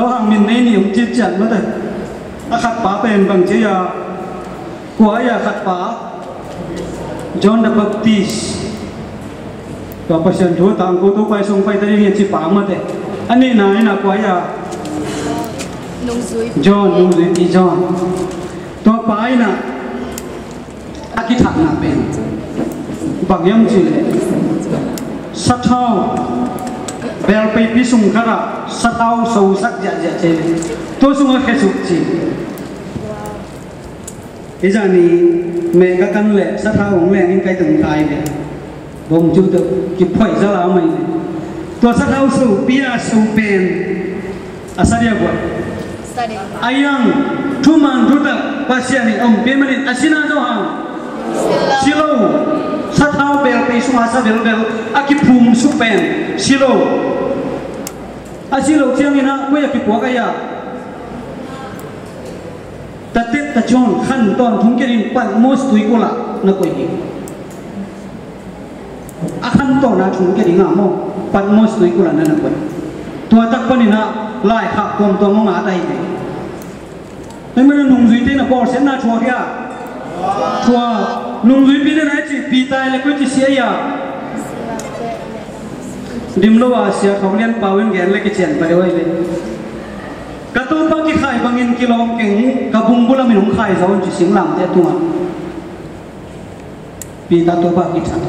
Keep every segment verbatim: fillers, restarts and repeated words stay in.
Johan min nei ni hong cit ciat mate. A khat pa pen bang ci a, kua a khat pa, John the Baptist. Tua Pasian thu tangko, Topa i sung pai ta ding hi ci pa mate. A nihna in a kua a, Nungzuipi. John, nungzuipi John. Tua pa in a a kithakna pen bang hiam cih leh, sathau, bel peipi sung khat ah sathau sosak ziahziah ci. Tua sungah khesuk ci. Hi zani meh ka kan leh sathau hong leng in kai tung kai ve. Bawng cu tawh kiphoih zala mai ve. Tua sathau sopi a so pen a sa dia buat. A yang thuman thutak Pasian in a ompih manin a si na zo hang. Si lo. Sathau bel pei sungah sa belbel a kiphum suk pen si lo. A si lo ciangin ah koi a kipuak a ia. Tatet ta John khan tawn thung kei ding Patmos tuikulh ah na koih hi. A khan tawn a thung kei ding a maw, Patmos tuikulh ah na na koih. Tua tak panin ah laikhak tuamtuam hong at ahi ve. Tua manin nungzuite na bawlsiatna thuak hia. Thuak. Nungzuipi na na ci Peter le koi ci sia ia. Dim lo a sia khong lian pau in gen le kician pa deuh ahi ve. Ka Topa kikhai bangin kilawm keng, ka bung bulamin hong khai zaw un ci singlamteh tungah. Peter Topa kithat.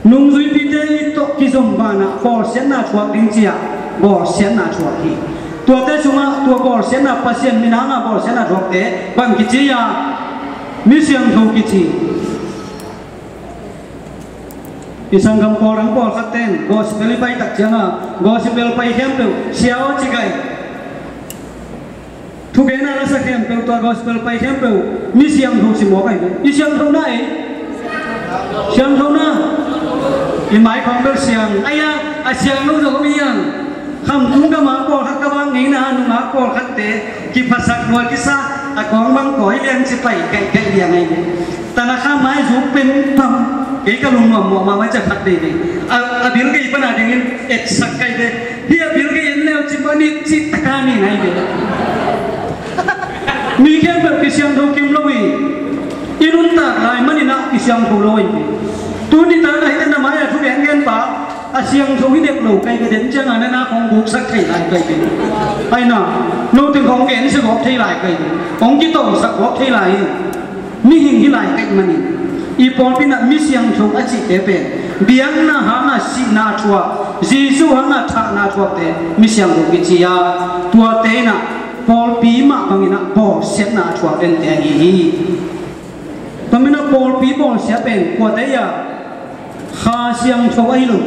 Nungzuipite tawh kizom banah bawlsiatna thuak ding ci-ah bawlsiatna thuak hi. Tuate sungah tua bawlsiatna Pasian min hangah bawlsiatna thuakte bang kici a, mi siangtho kici. I sanggam pawlrang pawlkhat ten gospel i pai tak ciangah gospel pai khempeuh sia aw ci kai. Thugenna na sa khempeuh tua gospel pai khempeuh mi siangtho si mawk ahi ve. I siangtho na ei. Siangtho na. I mai khawng bel siang. Aia, a siang lo zong om hiang. Khamtung gam a pawlkhat ka vang ngeina nungak pawlkhatte kiphasak lua kisa a kawng bang kawi lian ci pai kaihkaih liang ahi ve. Tanakha maizuk pen pam kei ka lungnuam muahmah mai ca khat deidei. A, a bil gei pana dingin etsak kai ve. Hi a bil gei en leu ci panik ci taka ni nai ve. Mi khempeuh kisiangtho kim lo hi. I nuntak lai maninah kisiangtho lo hi ve. Tuni ta nai tena mai a thu gen gen pa a siangtho hi dek lo kai ka den cianga nana khong buksak thei lai kai ve. Aina no teng khong gen si gawp thei lai kai ve. Khong kitawngsak gawp thei lai hi. Mihing hi lai kei manin i pawlpi inah mi siangtho a cihte pen biakna hangah sihna thuak, Jesuh hangah thahna thuakte mi siangtho kici a, tuate inah pawlpi mah banginah bawlsiatna a thuak dente ahi hi. Tua minah pawlpi bawlsia pen kuate hi a, Kha Siangtho ahi lo,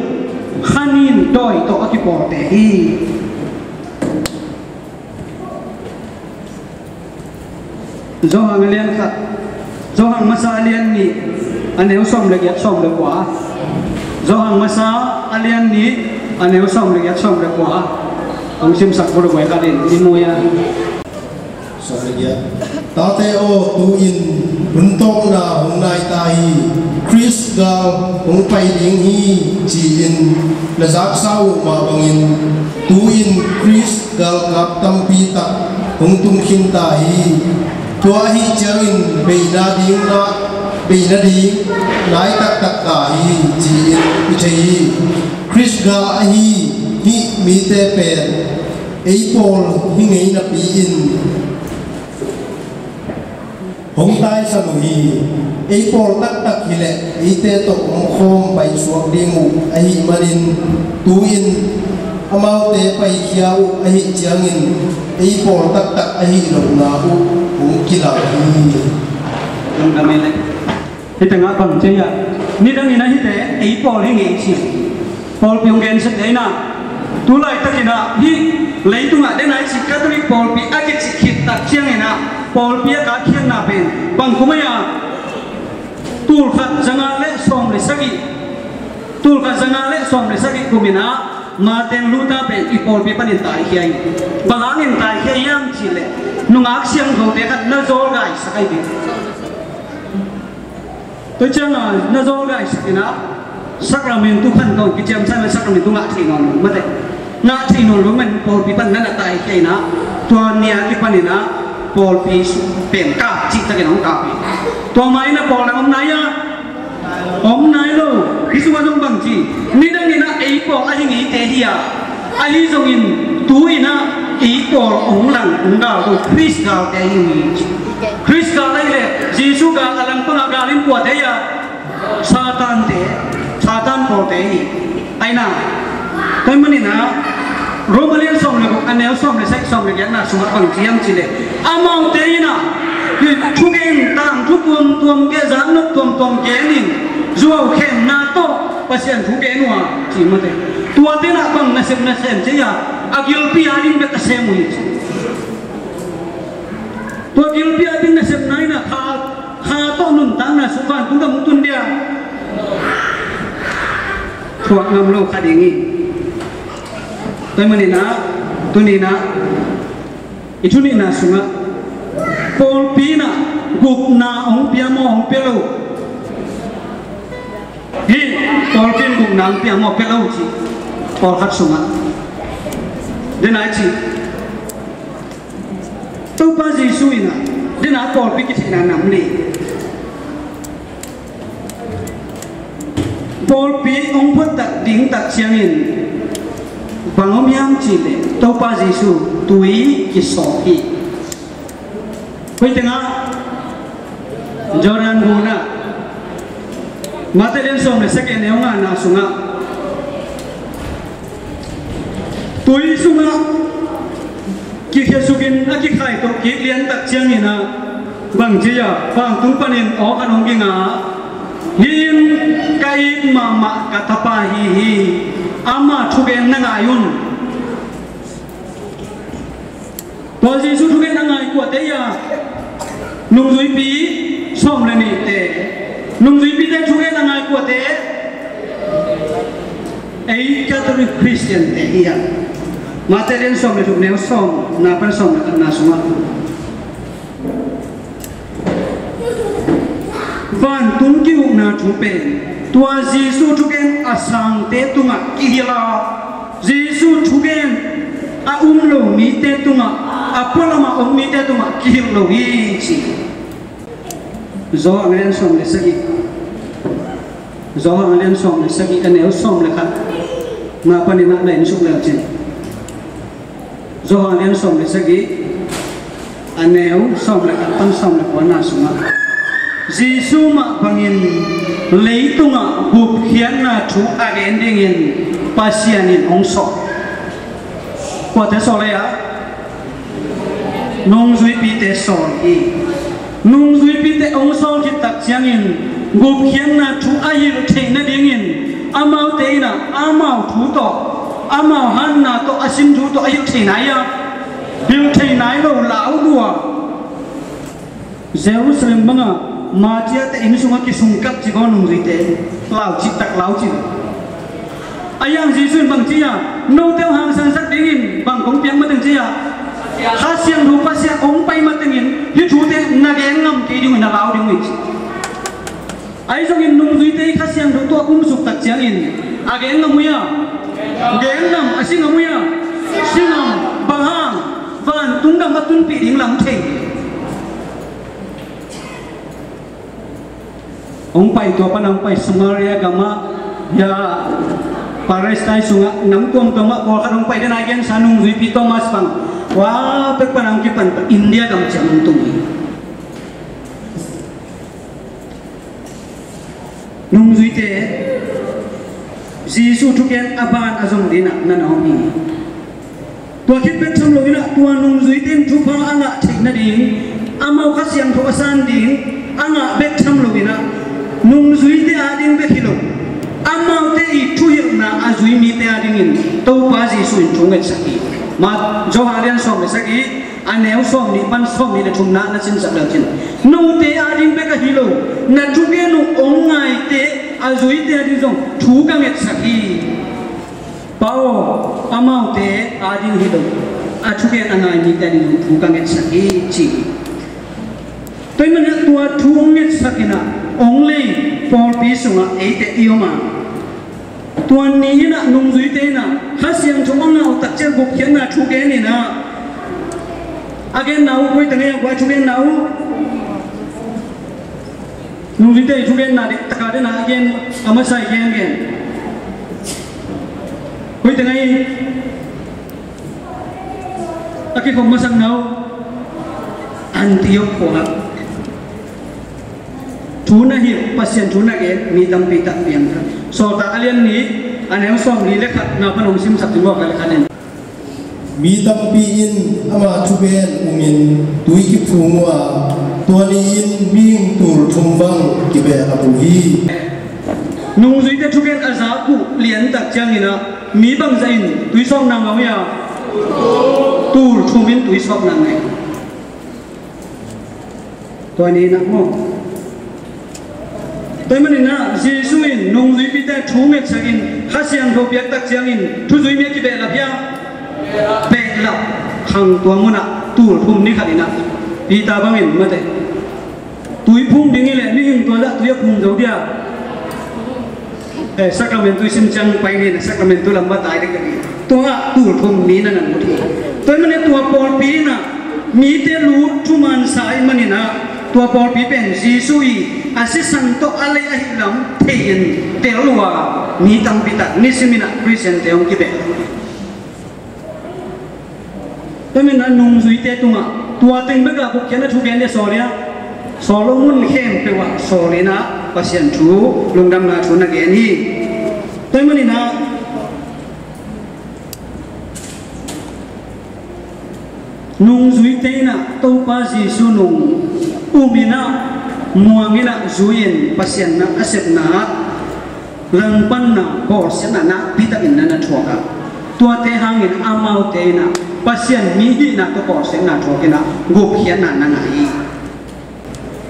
kha nin dawi tawh a kipawlte hi. Johan a lian khat, Johan masa a lian nih, a neu sawm le giat, sawm le kua. Johan masa a lian nih, a neu sawm le giat, sawm le kua. Hong simsak bulubuai khatin i muia. Sawm le giat. Tate aw, tu-in hun tawpna hong nai ta hi. Khrist gal hong pai ding hi, ci-in na zaksa uh mah bangin tu-in Khrist galkap tampi tak hong tung khin ta hi. Tua ahih ciangin beina ding na, beina ding nai taktak ta hi, ci-in i thei hi. Khrist gal ahi hih mite pen ei pawl hi ngei napi-in hong taisan uh hi. Ei pawl taktak hileh eite tawh omkhawm paisuak ding uh ahih manin tu-in amaute paikhia uh ahih ciangin ei pawl taktak ahih lohna uh hong kilang hi. Lungdam ei le. Hih tengah bang ci a, nidangin a hihte ei pawl hi ngei ci. Pawlpi hong gensiate inah tu laitakinah hih leitungah dena i cih Catholic pawlpi a kicih khit tak cianginah pawlpi a katkhiatna pen bang kum ahi a, tulkhat zanga le sawm le sagih, tulkhat zanga le sawm le sagih kuminah Martin Luther pen i pawlpi panin taikhia hi. Bang hangin taikhia hiam cihleh nungak siangthote khat na zawlgaisak ahi ve. Tua cianga na zawlgaisak inah sakramentu khantawn kiciamsa inah sakramentu ngah thei nawn lo mate. Ngah thei nawn lo man pawlpi pan na na taikhia in ah, tua ni a kipan in ah pawlpi pen kap cihtakin hong kap hi. Tua ma in ah pawl dang om nai a, om nai lo. Hih sungah zong bang ci, nidang in ah ei pawl a hi ngeite hi a, ahi zongin tu in ah ei pawl hong lang hong gal lo Khrist galte hi hi. Khrist gal ahih leh Jesuh gal a langpang a gal in kuate hi a, Satan te, Satan pawlte hi. Aina, tua ahih manin ah Roma lian sawm le guk, a neu sawm le sagih, sawm le giatna sungah bang ci hiam cih leh, amaute in ah thugen tangthu tuamtuam gen, zak nop tuamtuam gen in, zuau khemna tawh Pasian thu gen uh a, ci mate. Tuate in ah bang nasem nasem ci a, a gilpi a ding bek a sem uh hi. Tua gilpi a ding nasepna in ah kha, kha tawh nuntakna sung vantung gam hong tun dia, thuak ngam lo kha ding hi. Tua ahih manin ah tuni in ah i thu nihna sungah pawlpi in ah gupna hong pia maw, hong pia lo? Hih pawlpi in gupna hong pia maw, pia lo ci? Pawlkhat sungah den a ci. Topa Jesuh in ah, den a pawlpi kitheihna nam li. Pawlpi hong phuttak ding tak ciangin bang om hiam cih leh Topa Jesuh tui kisawp hi. Koi tengah? Jordan gun ah. Mate lian sawm le sagih, a neu ngana sungah, tui sungah kikhiasuk in a kikhaituah kik lian tak ciangin ah bang ci a, vantung panin aw khat hong ging a, hih in ka it mahmah ka tapa hi hi, ama thugen na ngai un. Tua Jesuh thugen a ngai kuate hi a, nungzuipi sawm le nihte, nungzuipite thugen a ngai kuate? Ei Catholic Christian te hi a. Mate lian sawm le thum, neu sawmna pan sawm le khatna sungah, vantung ki-ukna thu pen tua Jesuh thugen a sangte tungah kihilh a, Jesuh thugen a um lo mite tungah, a pualamah om mite tungah kihilh lo hi ci. Johan a lian sawm le sagih, Johan a lian sawm le sagih, a neu sawm le khatna panin ah na en suk le cin. Johan a lian sawm le sagih, a neu sawm le khat pan sawm le kuana sungah, Jesuh mah bangin leitungah gupkhiatna thu a gen dingin Pasian in hong sawm. Kuate sawl ei a? Nungzuipite sawl hi. Nungzuipite hong sawl khit tak ciangin gupkhiatna thu a hilh theih nadingin amaute in ah amau thu tawh, amau hanna tawh, a sin thu tawh a hilh thei nai a, hilh thei nai lo, lau lua. Jerusalem bangah Matia te inn sungah kisungkap ci baw nungzuite, lau cih tak lau cih. A yang Jesuh in bang ci a, note hong hangsansak dingin bang kong piak mateng ci a, Kha Siangtho Pasian hong pai matengin hih thute na gen ngam kei ding uh hi, na lau ding uh hi ci. Ahi zongin nungzuite Kha Siangtho tawh a kumsuk tak ciangin a gen ngam uh hi a, gen ngam, a si ngam uh hi a, si ngam. Bang hang? Vantung gam a tunpih ding lam thei. Hong pai, tua pan hong pai Samaria gamah, ya, Palestine sungah nam tuamtuamah pawlkhat hong pai den a, gensa nungzuipi Thomas bang, tua pek pan hong kipan India gam ciang hong tung hi. Nungzuite Jesuh thugen a ban a zong dingin ah na na om hi. Tua khit bek tham loin ah tua nungzuite in thupha a ngah theih nading, amau Kha Siangtho a san ding a ngah bek tham loin ah nungzuite ading bek hi lo, amaute i thuhilhna a zui mite adingin Topa Jesuh in thu ngetsak hi. Ma, Johan lian sawm le sagih, a neu sawmnih pan sawmnih le thumna na sinsak leu cin. Note ading bek ahi lo, na thugen uh hong ngaite a zuite ading zong thu ka ngetsak hi. Pa aw, amaute ading hi lo, a thugen a ngai mite ading zong thu ka ngetsak hi, ci hi. Tua ahih manin ah tua thu hong ngetsak in ah hong lei pawlpi sungah eite i om a, Tua ni in ah nungzuite in ah Kha Siangtho a ngah uh tak ciang gupkhiatna thugen in ah a genna uh koi teng ahi hiam, kua thugenna uh? Nungzuite i thugenna diktak a den a gen a masa i gen gen. Koi teng ahi? A kikhop masakna uh Antiok khua ah thu na hilh, Pasian thu na gen mi tampi tak piang kha. Sawltak a lian nih, a neu sawmli le khatna pan hong simsak ding uh a ka le khat in. Mi tampi in ama thugen umin tui kiphum uh a, tua ni-in mihing tul thum bang kibehlap uh hi. Nungzuite thugen a zak uh liantak ciangin ah mi bangzah in tui sawpna ngah uh hiam? Tul thum in tui sawpna ngah hi. Tua ni in ah maw? Tua ahih manin ah Jesuh in nungzuipite thu ngetsak in Kha Siangtho piak tak ciangin thuzui mi a kibehlap hiam? Behlap. Khang tua mun ah tul thum ni khat in ah Peter bangin mate, tui phum ding hi leh mihing tua zah tui a phum zo dia? Eh, sakramentu i sim ciang pai ni in ah sakramentu lam mah tai dek dek hi. Tua ah tul thum ni na na lut hi. Tua ahih manin tua pawlpi in ah mite lut thuman sa ahih manin ah tua pawlpi pen Jesuh i a sisan tawh a lei ahih lam thei in tel uh a, mi tampi tak nisim in ah Khristiante hong kibeh. Tua ahih manin ah nungzuite tungah tua teng bek a gupkhiatna thugen le sawl hia? Sawl lo, mun khempeuh ah sawl in ah Pasian thu, lungdamna thu na gen hi. Tua ahih manin ah nungzuite in ah Topa Jesuh nung um in ah, muang in ah, zui in Pasian na a sepna ah langpanna, bawlsiatna nakpi takin na na thuak a, tuate hangin amaute in ah Pasian mi hihna tawh bawlsiatna thuak in ah gupkhiatna na ngah hi.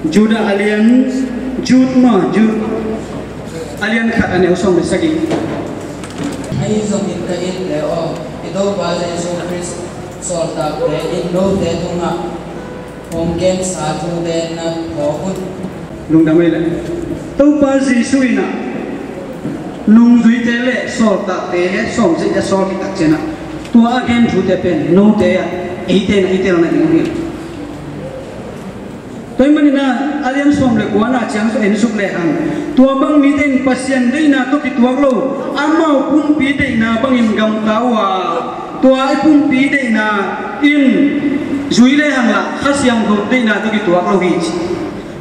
Judah a lian, Jude maw, Jude a lian khat a neu sawm le sagih. Ahi zongin ka it le aw, i Topa Jesuh Khrist sawltakte in note tungah hong gensa thute na phawk un. Lungdam ei le. Topa Jesuh in ah nungzuite le sawltakte le sawmzia a sawl khit tak ciangin ah tua a gen thute pen note ah eite na i telna ding uh hi. Tua ahih manin ah a lian sawm le kuana ciang en suk lehang, tua bang mite in Pasian deihna tawh kituak lo, amau pumpi deihna bangin gamta uh a, tua i pumpi deihna in zui lehang lah Kha Siangtho deihna tawh kituak lo hi ci.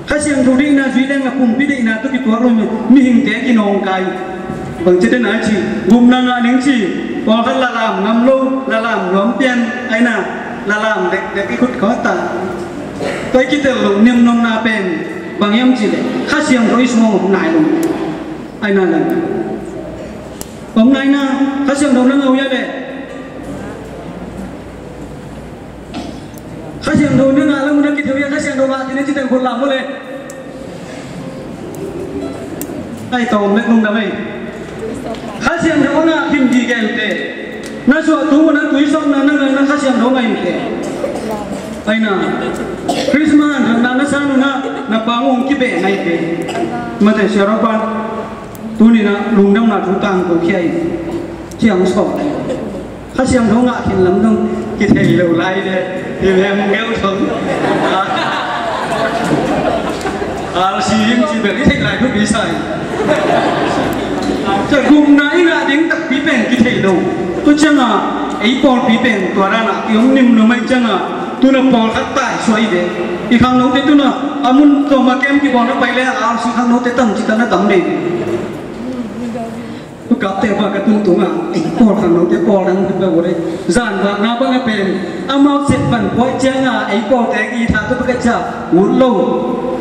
Kha Siangtho deihna zui lehang lah pumpi deihna tawh kituak lo, mihingte kinawngkai. Bangci den a ci, gupna ngah ning ci, pawlkhat lalam ngam lo, lalam nuam pian, aina, lalam dekdek i khut kawta. Tua i kitel lo nimnopna pen bang hiam cih leh Kha Siangtho i sungah om nai lo. Aina, aina. Om nai na, Kha Siangtho na ngah uh hia leh? Kha Siangtho na ngah lam na kitheu hia, Kha Siangtho ngah khin na ci teng khut lam maw le. Ai tawm lek lungdam ei. Kha Siangtho a ngah khin gige uh teh. Na suahtu mun a tui sawpna na ngah na Kha Siangtho ngah in teh. Aina. Christmas na na san uh na na pang ung kibeh ngai teh. Mate siaraw pan. Tuni in ah lungdamna thu tangko khia in ciang sawt. Kha Siangtho ngah khin lam dong kithei lo lai le. Hi lem ngeu thong. Al si him ci bel i thei lai thu pi sai. Cia gupna i ngah ding takpi pen kithei lo. Tua ciangin ei pawlpi pen tua dan a i om nim lo mai ciangin, tu in ah pawlkhat tai suai ve. I khangnote tu in ah a mun tawm a kem kibawl na pai le, a si khangnote tam ci ta na tam ve. Tua kapte pa ka tun tung a, ei pawl khangnote pawl dang pen ka ut ei. Zanvakna bang a pen amau set pan buai ciangin ei pawlte guitar tua bek a cia ut lo.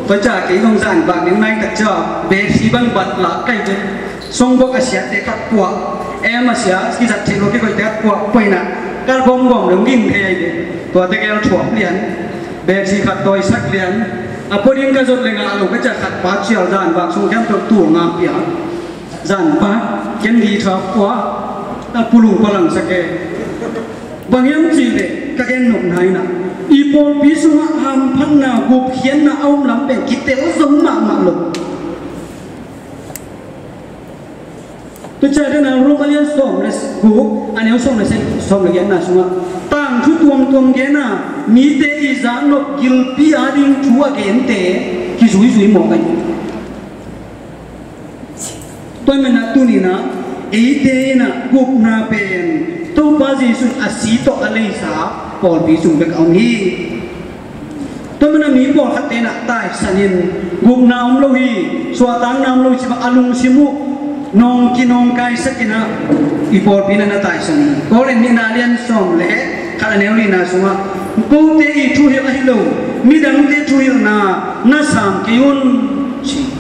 Tua cia kei zong zanvak ding nai tak cia, besi bang bat lah kai pen. Songbok a siate khat puah, em a sia kizat theih lo kikoihte khat puah, puaina kal gomgom lo ging thei ei. Tuate gel thuak lian, besi khat tawisak lian. A pua ding ka zot le ngah lo ka cia khat pa cial zanvak sung khempeuh tul ngam pia. Zanpa, ken guitar pua, a pulung palangsak e. Bang hiam cih leh ka gen nopna in ah, i pawlpi sungah hamphatna, gupkhiatna a om lam pen kitel zo mahmah lo. Tua ciangin a Rom a lian sawm le guk, a neu sawm le sagih, sawm le giatna sungah tangthu tuamtuam gen a, mite i zaknop gilpi ading thu a gente kizuizui mawk ahi. Tua ahih manin ah tuni-in ah eite in ah gupna pen Topa Jesuh in a si tawh a leisa pawlpi sung bek a om hi. Tua manin ah mi pawlkhatte in ah taisan in, gupna om lo hi, suahtakna om lo hi, ci-in a lungsim uh nawng kinawngkaisak in ah i pawlpi in ah na taisan hi. Korin nihna lian sawm le khat, a neu lina sungah, kote i thuhilh ahi lo, midangte thuhilhna na sam kei un, ci.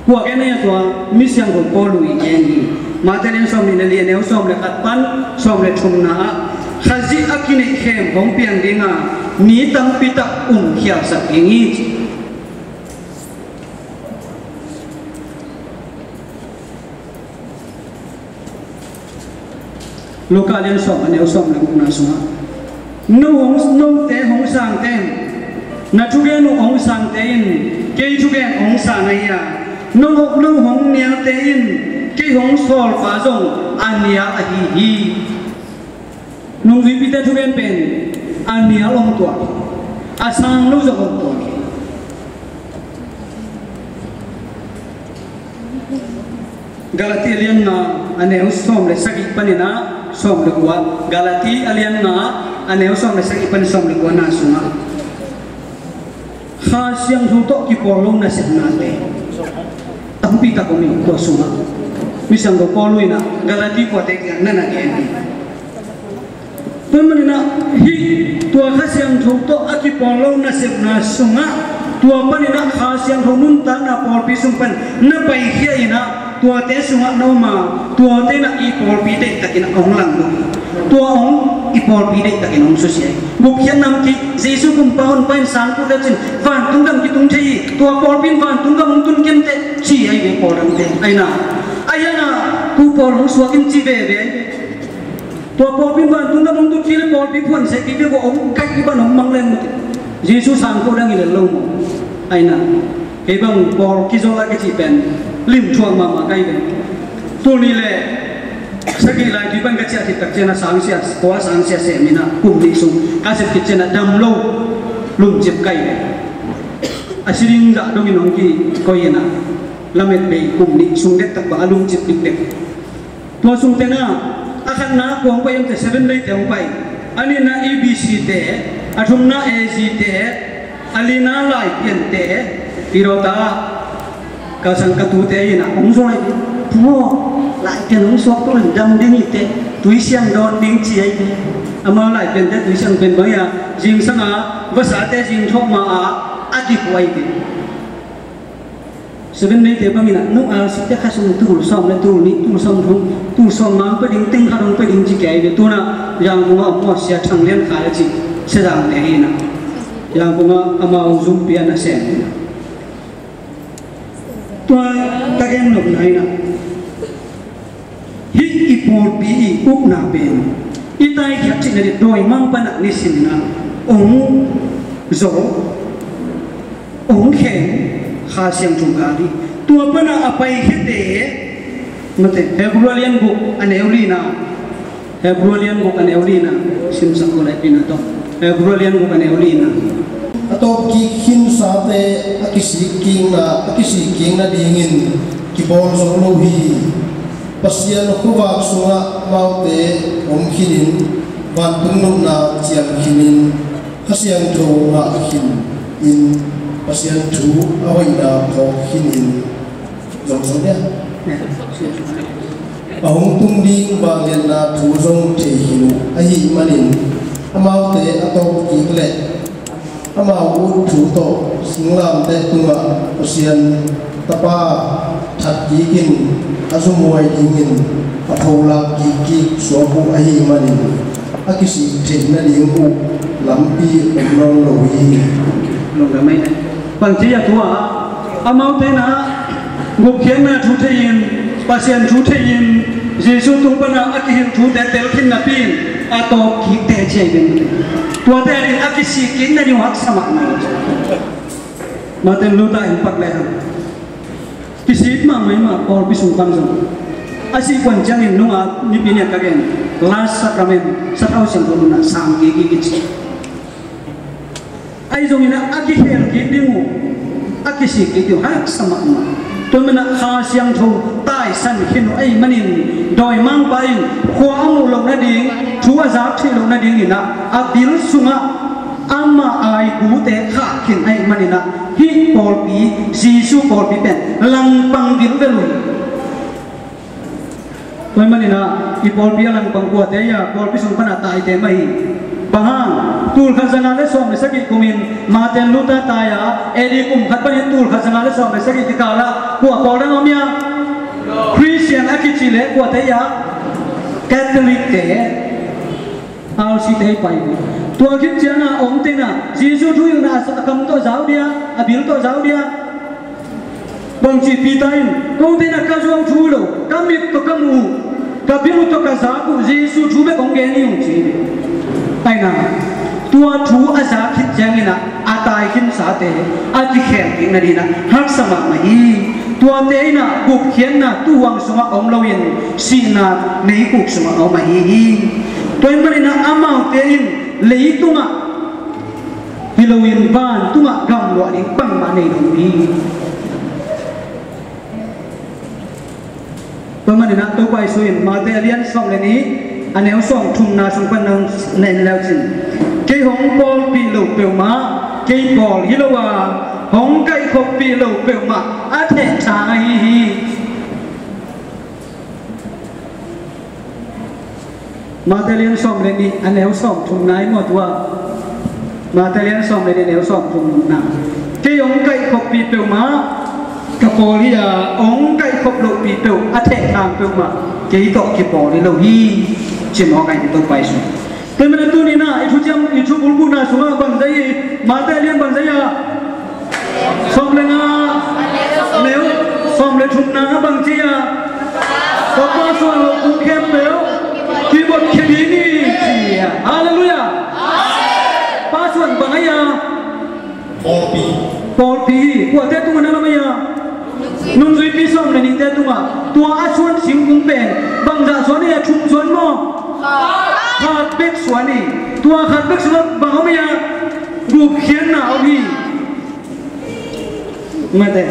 Kua gen a hia? Tua mi siangtho Paul in gen hi. Matthai lian sawm nih le li, a neu sawm le khat pan sawm le thumna ah, Khazih a kineih khem hong piang ding a, mi tampi tak um khialsak ding hi, ci. Luka lian sawm, a neu sawm le gukna sungah, no hong, note hong sangte in, na thugen uh hong sangte in kei thugen hong sang ahi a, no, no hong nialte in kei hong sawlpa zong a nial ahi hi. Nungzuipite thugen pen a nial om tuak, a sang lo zong om tuak hi. Galati a lian nga, a neu sawm le sagih panin ah sawm le kua. Galati a lian nga, a neu sawm le sagih panin sawm le kuana sungah, Kha Siangtho tawh kipawl lo nasepnate tampi tak om hi. Tua sungah mi siangtho Paul in ah Galati kuate kiang na na gen hi. Tua manin ah hih tua Kha Siangtho tawh a kipawl lo nasepna sungah, tua panin ah Kha Siangtho nuntakna pawlpi sung pan na paikhia in ah, tuate sungah na om a, tuate in ah i pawlpi deihtakin ah hong langduk hi. Tua hong i pawlpi deihtakin hong susia hi. Gupkhiatna om kik, Jesuh Kumpa Honpa in sang kul le cin vantung gam kitung thei hi. Tua pawlpi in vantung gam hong tun kei inteh, ci ahi ve pawl dangte. Ahi na, ahi hang a, tu pawl hong suak in ci veve ahi ve. Tua pawlpi in vantung gam hong tun kei leh pawlpi phuan seh kik ve, hong kaih kik bang hong mang leng mah teh. Jesuh sang kul dang hi lel lo maw. Ahi na, kei bang pawl kizol a kici pen lim thuak mahmah ka hi ve. Tul nih le sagih lai tui pan ka ciah khit tak ciangin a sang sia, khua sang sia sem in ah kum nih sung ka sep khit ciangin a dam lo, lumcip ka hi ve. A si ding zah dongin hong kikoih in ah, lamet bei kum nih sung dektak bang a lumcip dikdek. Tua sung teng ah, a khatna kua hong pai hiam cih leh Seventh Day te hong pai. A nihna E B C te, a thumna A Z te, a lina Laipian te, Pi Rota, ka sang ka tute in ah hong zuai. Pu aw, Laipian hong suak tua leh dam ding hi teh, tui siang dawn ding ci ahi ve. Amau Laipian te tui siang pen bang hiam, zingsang a vasate zingthawh ma-in a kipua ahi ve. Seventh Day te bangin ah, no, a site kha sung tul sawm le tul nih, tul sawm thum, tul sawm nga hong pia ding, teng khat hong pia ding ci kei ve. Tu-in ah Yangon ah om maw, Sia Thang Lian Khai a ci, Sia Zang te hi in ah, Yangon ah amau zumpi a nasem hi in ah. Tua ka gen nopna in ah, hih i pawlpi i upna pen i taikhiat cihna ding, dawimangpa in ah nisim in ah hong zo, hong khen Kha Siangtho gal hi. Tua pan a a paikhiate, mate, Hebru a lian guk a neu lina, Hebru a lian guk a neu lina, simsak ko lai pina tawh. Hebru a lian guk a neu lina. A tawpkik khinsate a kisik kikna, a kisik kik nadingin kibawl zo lo hi. Pasian khuavak sungah amaute om khinin, vantung nopna ciam khinin, Kha Siangtho ngah khinin, Pasian thu a hoihna phawk khinin, zong zong dia, a hong tung ding vangliatna thu zong thei khin uh ahih manin, amaute a tawpkik leh amau ut thu tawh singlamteh tungah Pasian Tapa that kikin a zumhuai dingin a pholak kikkik suak uh ahih manin, a kisik theih nading uh lampi om nawn lo hi. Lungdam ei. Bang ci a, tua amaute in ah gupkhiatna thu thei-in, Pasian thu thei-in, Jesuh tung pan a a kihilh thute tel khin napi-in a tawpkikte ci ahi ve. Tuate adingin a kisik kik nading uh haksa mahmah. Martin Luther in pak lehang, kisik mahmah, i mah pawlpi sung pan zong A sih kuan ciangin nunga nipi nih a ka gen, Last Sacrament, sathau siangtho nunah sang kik hi kici. Ahi zongin a kikhel kik ding uh, a kisik kik ding uh haksa mahmah. Tua manin a Kha Siangtho taisan khin uh ahih manin, dawimangpa in khua a muh loh nading, thu a zak theih loh nadingin a, a bil sungah amah a gute khah khin ahih manin a, hih pawlpi, Jesu pawlpi pen langpang vilvel uh hi. Tua ahih manin a, i pawlpi a langpang kuate hi a, pawlpi sung pan a taite mah hi. Bang hang, tul khat za nga le sawm le sagih kumin Martin Luther tai a, A D kum khat panin tul khat za nga le sawm le sagih kikal ah kua pawl dang om hi a? Christian a kici le kuate hi a? Catholic te. R C te hi pai hi. Tua khit ciangin a omte in a, Jesu thu in a, a kam tawh zau dia, a bil tawh zau dia. Bangci Peter in, kote in a ka zuau thu lo, ka mit tawh ka muh uh, ka bil uh tawh ka zak uh, Jesu thu bek hong gen hi ung ci hi. Ahi na, tua thu a zak khit ciangin a, a tai khinsate a kikhel kik nadingin a haksa mahmah hi. Tuate in a gupkhiatna tuuhuang sungah om loin sihna meikuk sungah om ahi hi. Tua ahih manin a amaute in leitungah hi loin vantungah gamluah ding bangmah nei lo hi. Tua manin a Topa Jesu in Mate a lian sawm le nih, a neu sawm thumna sung pan na en leu cin, kei hong pawlpih lo peuhmah kei pawl hi lo a, hong kaihkhoppih lo peuhmah a thehthang ahi hi. Mate lian sawm le nih, a neu sawm thumna i muat uh a. Mate lian sawm le nih, a neu sawm thumna. Kei hong kaihkhoppih peuhmah ka pawl hi a, hong kaihkhop lohpih peuh, a thehthang peuhmah kei tawh kipawl hi lo hi. Ci mawk a, i Topa Jesu. Tua manin a tuni-in a i thuciam, i thu bulphuhna sungah bang ci hi? Mate lian bang ci a? Sawm le nga, neu sawm le thumna bang ci a? Ka Pa suan lo kum khempeuh kibotkhia ding hi ci a. Halleluiah. Pa suan bang ahi a? Pawlpi. Pawlpi hi. Kuate tungah na lam ahi a? Nungzuipi sawm le nihte tungah. Tua a suan singkung pen bangzah suan hi a? Thum suan maw? Khat bek suan hi. Tua khat bek sungah bang om ahi a? Gupkhiatna om hi. Mate.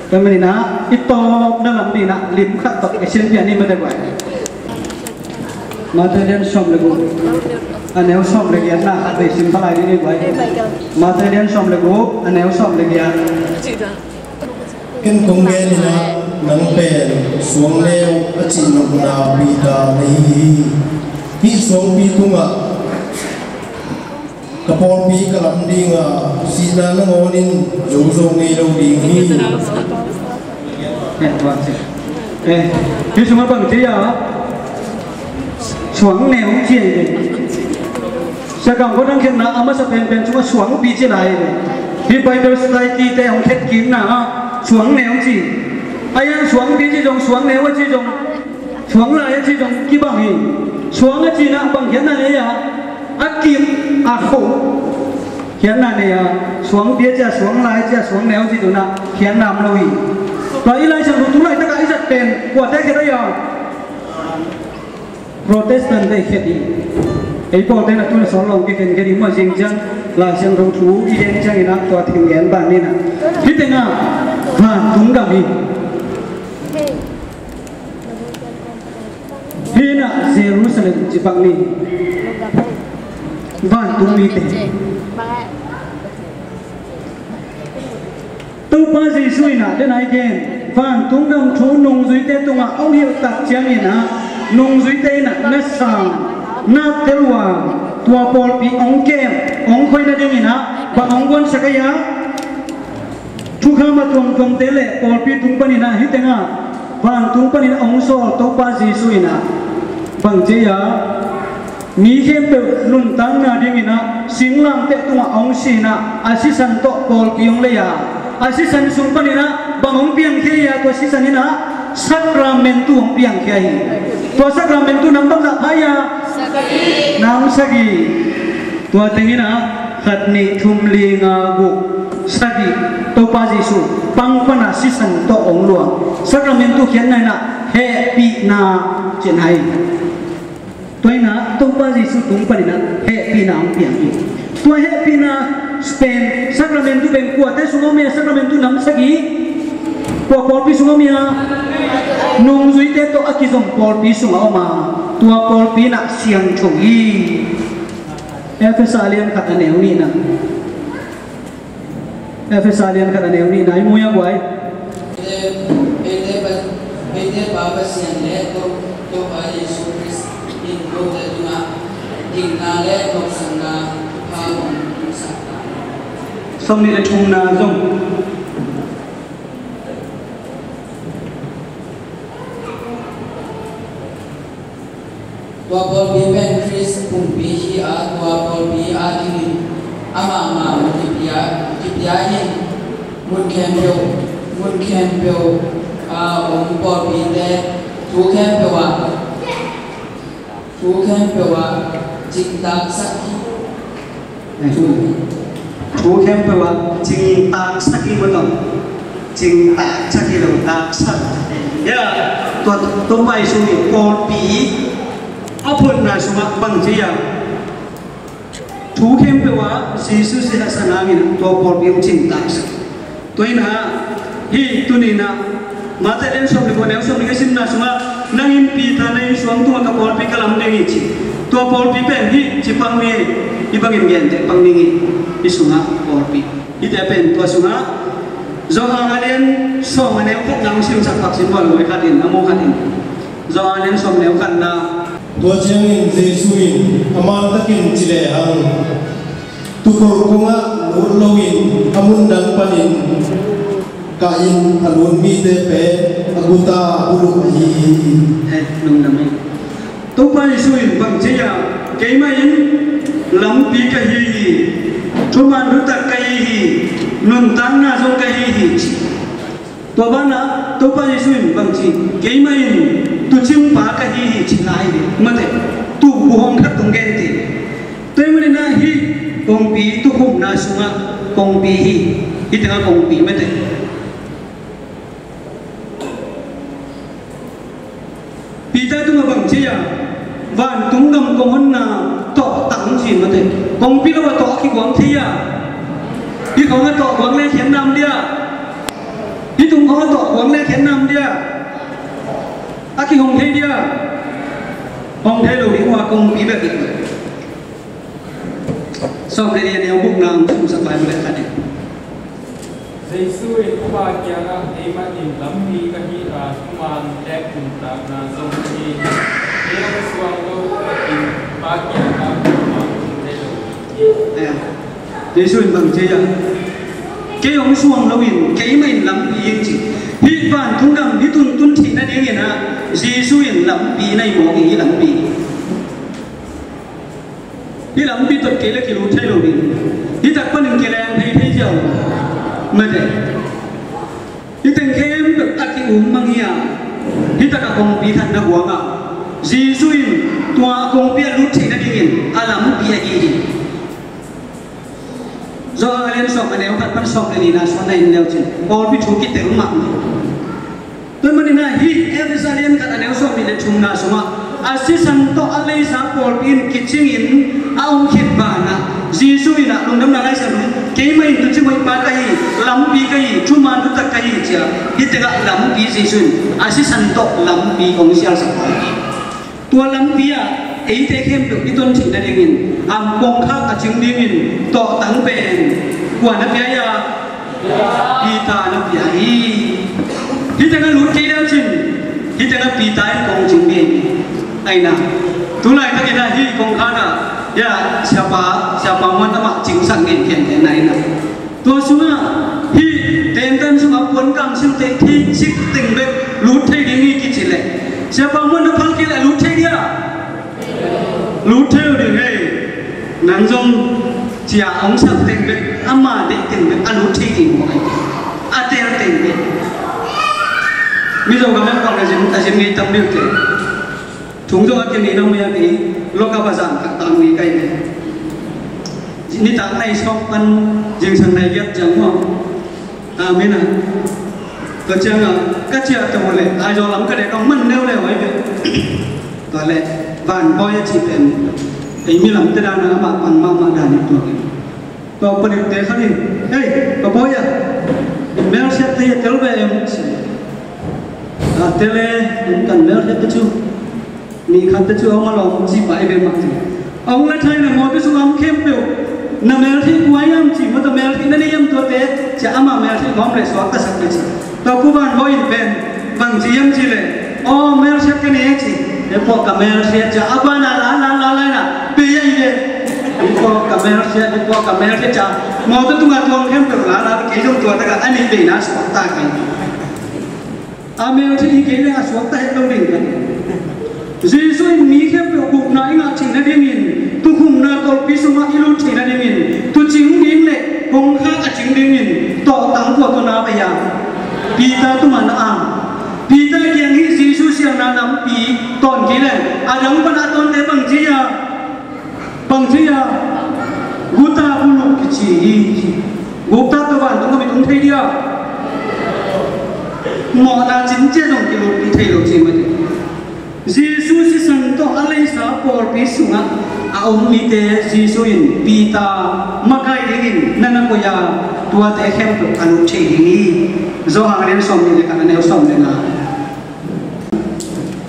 Tua manin a i tawpna lam dingin a lim khat tawh i sim pian ni mate guai. Mate lian sawm le guk, a neu sawm le giatna khat vei sim pha lai ding ni guai. Mate lian sawm le guk, a neu sawm le giat. Ken kong gen in a, nang pen suang neu a cih nopna Peter na hi hi. Hih suangpi tungah ka pawlpi ka lam ding a, sihna nangawnin zozo ngei lo ding hi. Eh, hih sungah bang ci a? Suang neu ci hi ve. Sia Kam Khuadang khenna a masa penpen sungah suangpi ci lai hi ve. Hih Bible Society te hong khetkikna ah suang neu ci. A hiang suangpi ci zong, suang neu a ci zong, suang lai a ci zong kibang hi. Suang a cih in a bang khiatna nei a? A kim, a kho khiatna nei a. Suangpi a ci a, suang lai a ci a, suang neu a ci zong in a khiatna om lo hi. Tua i Lai Siangtho tu laitak a i zat pen kuate khiat ahi a? Protestant te khiat hi. Ei pawlte in a tu-in a sawt lo kikhen khiat hi mah, zing ciang Lai Siangtho thu i gen ciangin a tua thim gen ban ni in a. Hih teng ah vantung gam hi. Hih in a Jerusalem ci pak ni. Vantung mite. Topa Jesu in a, den a i gen, vantung gam thu nungzuite tungah hong hilh tak ciangin a, nungzuite in a na sang, na tel uh a, tua pawlpi hong kem, hong khoi nadingin a, bang hong guansak ahi a? Thukham a tuamtuamte le pawlpi tung panin a, hih teng ah vantung panin a hong sawl Topa Jesu in a, bang ci a? Mi khempeuh nuntakna dingin a, singlangteh tungah hong si in a, a sisan tawh pawlpi hong lei a, a sisan sung panin a bang hong piangkhia hi a? Tua sisan in a sakramentu hong piangkhia hi. Tua sakramentu nam bangzah pha hi a? Nam sagih. Tua teng in a, khat, nih, thum, li, nga, guk, sagih, Topa Jesu pang pan a sisan tawh hong luang. Sakramentu khiatna in a Hehpihna cih na hi. Tua hi-in ah Topa Jesu tung panin ah hehpihna hong piang hi. Tua hehpihna pen, sakramentu pen kuate sungah om hia? Sakramentu nam sagih kua pawlpi sungah om hia? Nungzuite tawh a kizom pawlpi sungah om a, tua pawlpi in ah siangtho hi. Efesa lian khat a neu nihna. Efesa lian khat a neu nihna i mu hia, guai? Eite, eite pa, eite Pa Pasian le Topa, Topa Jesu Khrist in note tungah dikna le nopsakna thupha hong tungsak ta hen. Sawmnih le thumna zong. Tua pawlpi pen Khrist pumpi hi a, tua pawlpi a dingin amah mah hong kipia, kipia hi. Mun khempeuh, mun khempeuh a om pawlpite thu khempeuh ah, thu khempeuh ah cingtaaksak hi. Thu, thu khempeuh ah cingtaaksak hi maw tawh. Cingtaaksak hi lo, taaksak. Ya, tua, tua pai sung hi pawlpi a phutna sungah bang ci a. Thu khempeuh ah Jesu sin a sa nangin tua pawlpi hong cingtaaksak. Tua hi-in ah, hih tuni-in ah, Mate lian sawm le kua neu sawm le giat simna sungah, nang in Peter na inn suang tungah ka pawlpi ka lam ding hi ci. Tua pawlpi pen hih ci pang ni, hih bangin genteh pang ding hi, hih sungah pawlpi. Hihte pen tua sungah, Johan a lian sawm a neu khatna hong simsak pak sin, tua lo khat in, a mu khat in. Johan a lian sawm neu khatna. Tua ciangin Jesu in a man takin ci lehang, tuukhol kungah lut loin a mun dang panin kah in a lut mite pen a guta a buluk ahi hi. Eh, lungdam hi. Topa Jesu in bang ci a, keimah in lampi ka hi hi, thuman thutak ka hi hi, nuntakna zong ka hi hi, ci. Tua banah Topa Jesu in bang ci, keimah in tuucingpa ka hi hi, ci lai hi. Mate, tuukbuhawng khat tung gente. Tua hi manin ah hih kongpi tuukhumna sungah kongpi hi. Hih tengah kongpi mate. Peter tungah bang ci a, vantung gam kong honna tawh tang ci mate. Kongpi lo a tawh a kiguang thei a. Hih khawng a tawh guang le khian nam dia. Hih tung khawng a tawh guang le khian nam dia. A kihong thei dia. Hong thei lo ding uh a kongpi bek hi. Sawm le nih a neu gukna hong simsak lai mu le khat in. Jesu in a Pa kiangah, keimah in lampi ka hi a, thuman le nuntakna zong ka hi hi. Kei hong suang lo takin Pa kiangah kuamah tung thei lo hi. Eh, Jesu in bang ci a, kei hong suang loin keimah in lampi hi ci. Hih vantung gam hih tuntun theih nadingin ah Jesu in lampi nei mawk hi, lampi. Hih lampi tawh kei le kilut thei lo ding. Hih tak panin kileng thei thei ziau. Mate. Hih teng khempeuh a ki-um mang hi a. Hih tak a kongpi khat na guang a. Jesu in tua kongpi a lut theih nadingin a lampi ahi hi. Johan a lian sawm a neu khat pan sawm le nihna sungah na en leu cin, pawlpi thu kitel mahmah. Tua manin ah hih Efesa lian khat a neu sawm nih le thumna sungah a sisan tawh a leisa pawlpi in kicingin a om khit banah Jesu in ah Lungdamna Laisiangtho in, keimah in tuucing hoihpa ka hi, lampi ka hi, thuman thutak ka hi, ci a. Hih tengah lampi Jesu in a sisan tawh lampi hong sialsak hi. Tua lampi ah eite khempeuh i ton theih nadingin, am, kongkhak a cing dingin tawhtang pen kua na pia hi a? Peter na pia hi. Hih tengah lut kei leu cin, hih tengah Peter in kong cing ding hi. Ahi na, tu laitakin ah hih kongkhak ah, ya, siapa, siapa muan amah cingsak ngen khian khian na hi na. Tua sungah hih tentan sungah puan kang singte thei sik teng bek lut thei ding hi kici leh, siapa muan na phal kei leh lut thei dia? Lut thei lo ding hi. Nang zong cia hong sak teng bek, ama deih teng bek a lut thei ding hi. A tel teng bek. Mizo gam ah kuang a zin, a zin ngei tam deuh teh. Thong zong a kinei na mei a kei, lokap a zan khat tam ngei kai ne. Nitak nai sawm pan zingsang nai giat ciang maw. Amen a. Tua ciang a, Ka ciah tawh le Aizawl lam ka dek dong man neu le wai ve. Tua le vanbawi a cih pen ei mi lamte dan a amah pang mahmah dan hi tua. Tua palik te khat in, "Hei, ka bawi a, melsiat te hi a tel ve em?" A tel e, kan melsiat te cu. Mi khat te cu a hong a lawm ci pai ve mah ci. A hong la thai na mawtaw sung a om khempeuh na mel thei kua hiam ci, mawtaw mel thei na nei hiam tuate ci a, amah mel thei nuam le suak ka sak le ci. Tua pu vanbawi in pen bang ci hiam ci le, "Aw, melsiat ka nei e," ci. "He pawh ka melsiat," ci a, a ban a la la la la na pe ya i le. "He pawh ka melsiat, he pawh ka melsiat," ci a, mawtaw tungah tuang khempeuh la la kei zong tua takah a nih veina suak ta kei. A mel thei hi kei le a suakta het lo ding ka. Jesu in mi khempeuh gupna i ngah theih nadingin, tukhumna kolpi sungah i lut theih nadingin, tuucing ding le kongkhak a cing dingin tawhtang kua tawh na pia? Peter tungah na am. Peter kiang hi Jesu siangna lampi tawn kei leng a dang pan a tawnte bang ci a? Bang ci a? Guta buluk kici hi. Gupta tawh vantung a mit om thei dia? Mawhna cin cia zong kilutpih thei lo ci mah hi. Jesu sisan tawh a leisa pawlpi sungah a om mite Jesu in Peter makai dingin na na koih a, tuate khempeuh a lut thei ding hi. Johan a lian sawm nih le khat a neu sawm le nga.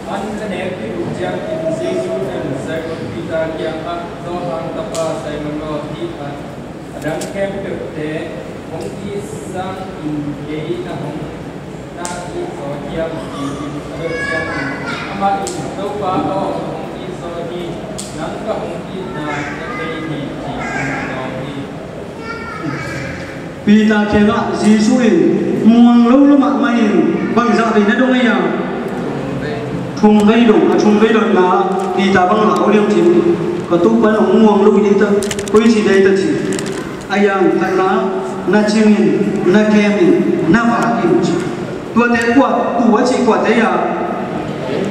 An a nek khit uh ciangin Jesu in Simon Peter kiangah, "Johan tapa Simon aw, hih a dang khempeuhte hong it sangin kei na hong na it zaw hiam?" ci-in a dot ciangin amah in, "Topa aw, hong it zaw hi, nang ka hong itna na thei hi," ci-in a dawng hi. Peter kiangah Jesu in muang lo lo mahmah in, "Bangzah vei na dong ei a?" "Thum vei dong, a thum vei dong na." Peter bang lau liang cin, "Ka Topa in hong muang lo hi dei ta, koi ci dei ta," ci. "A yang khatna na cingin, na kemin, na vakin," ci. Tuate kua, tu a cih kuate a,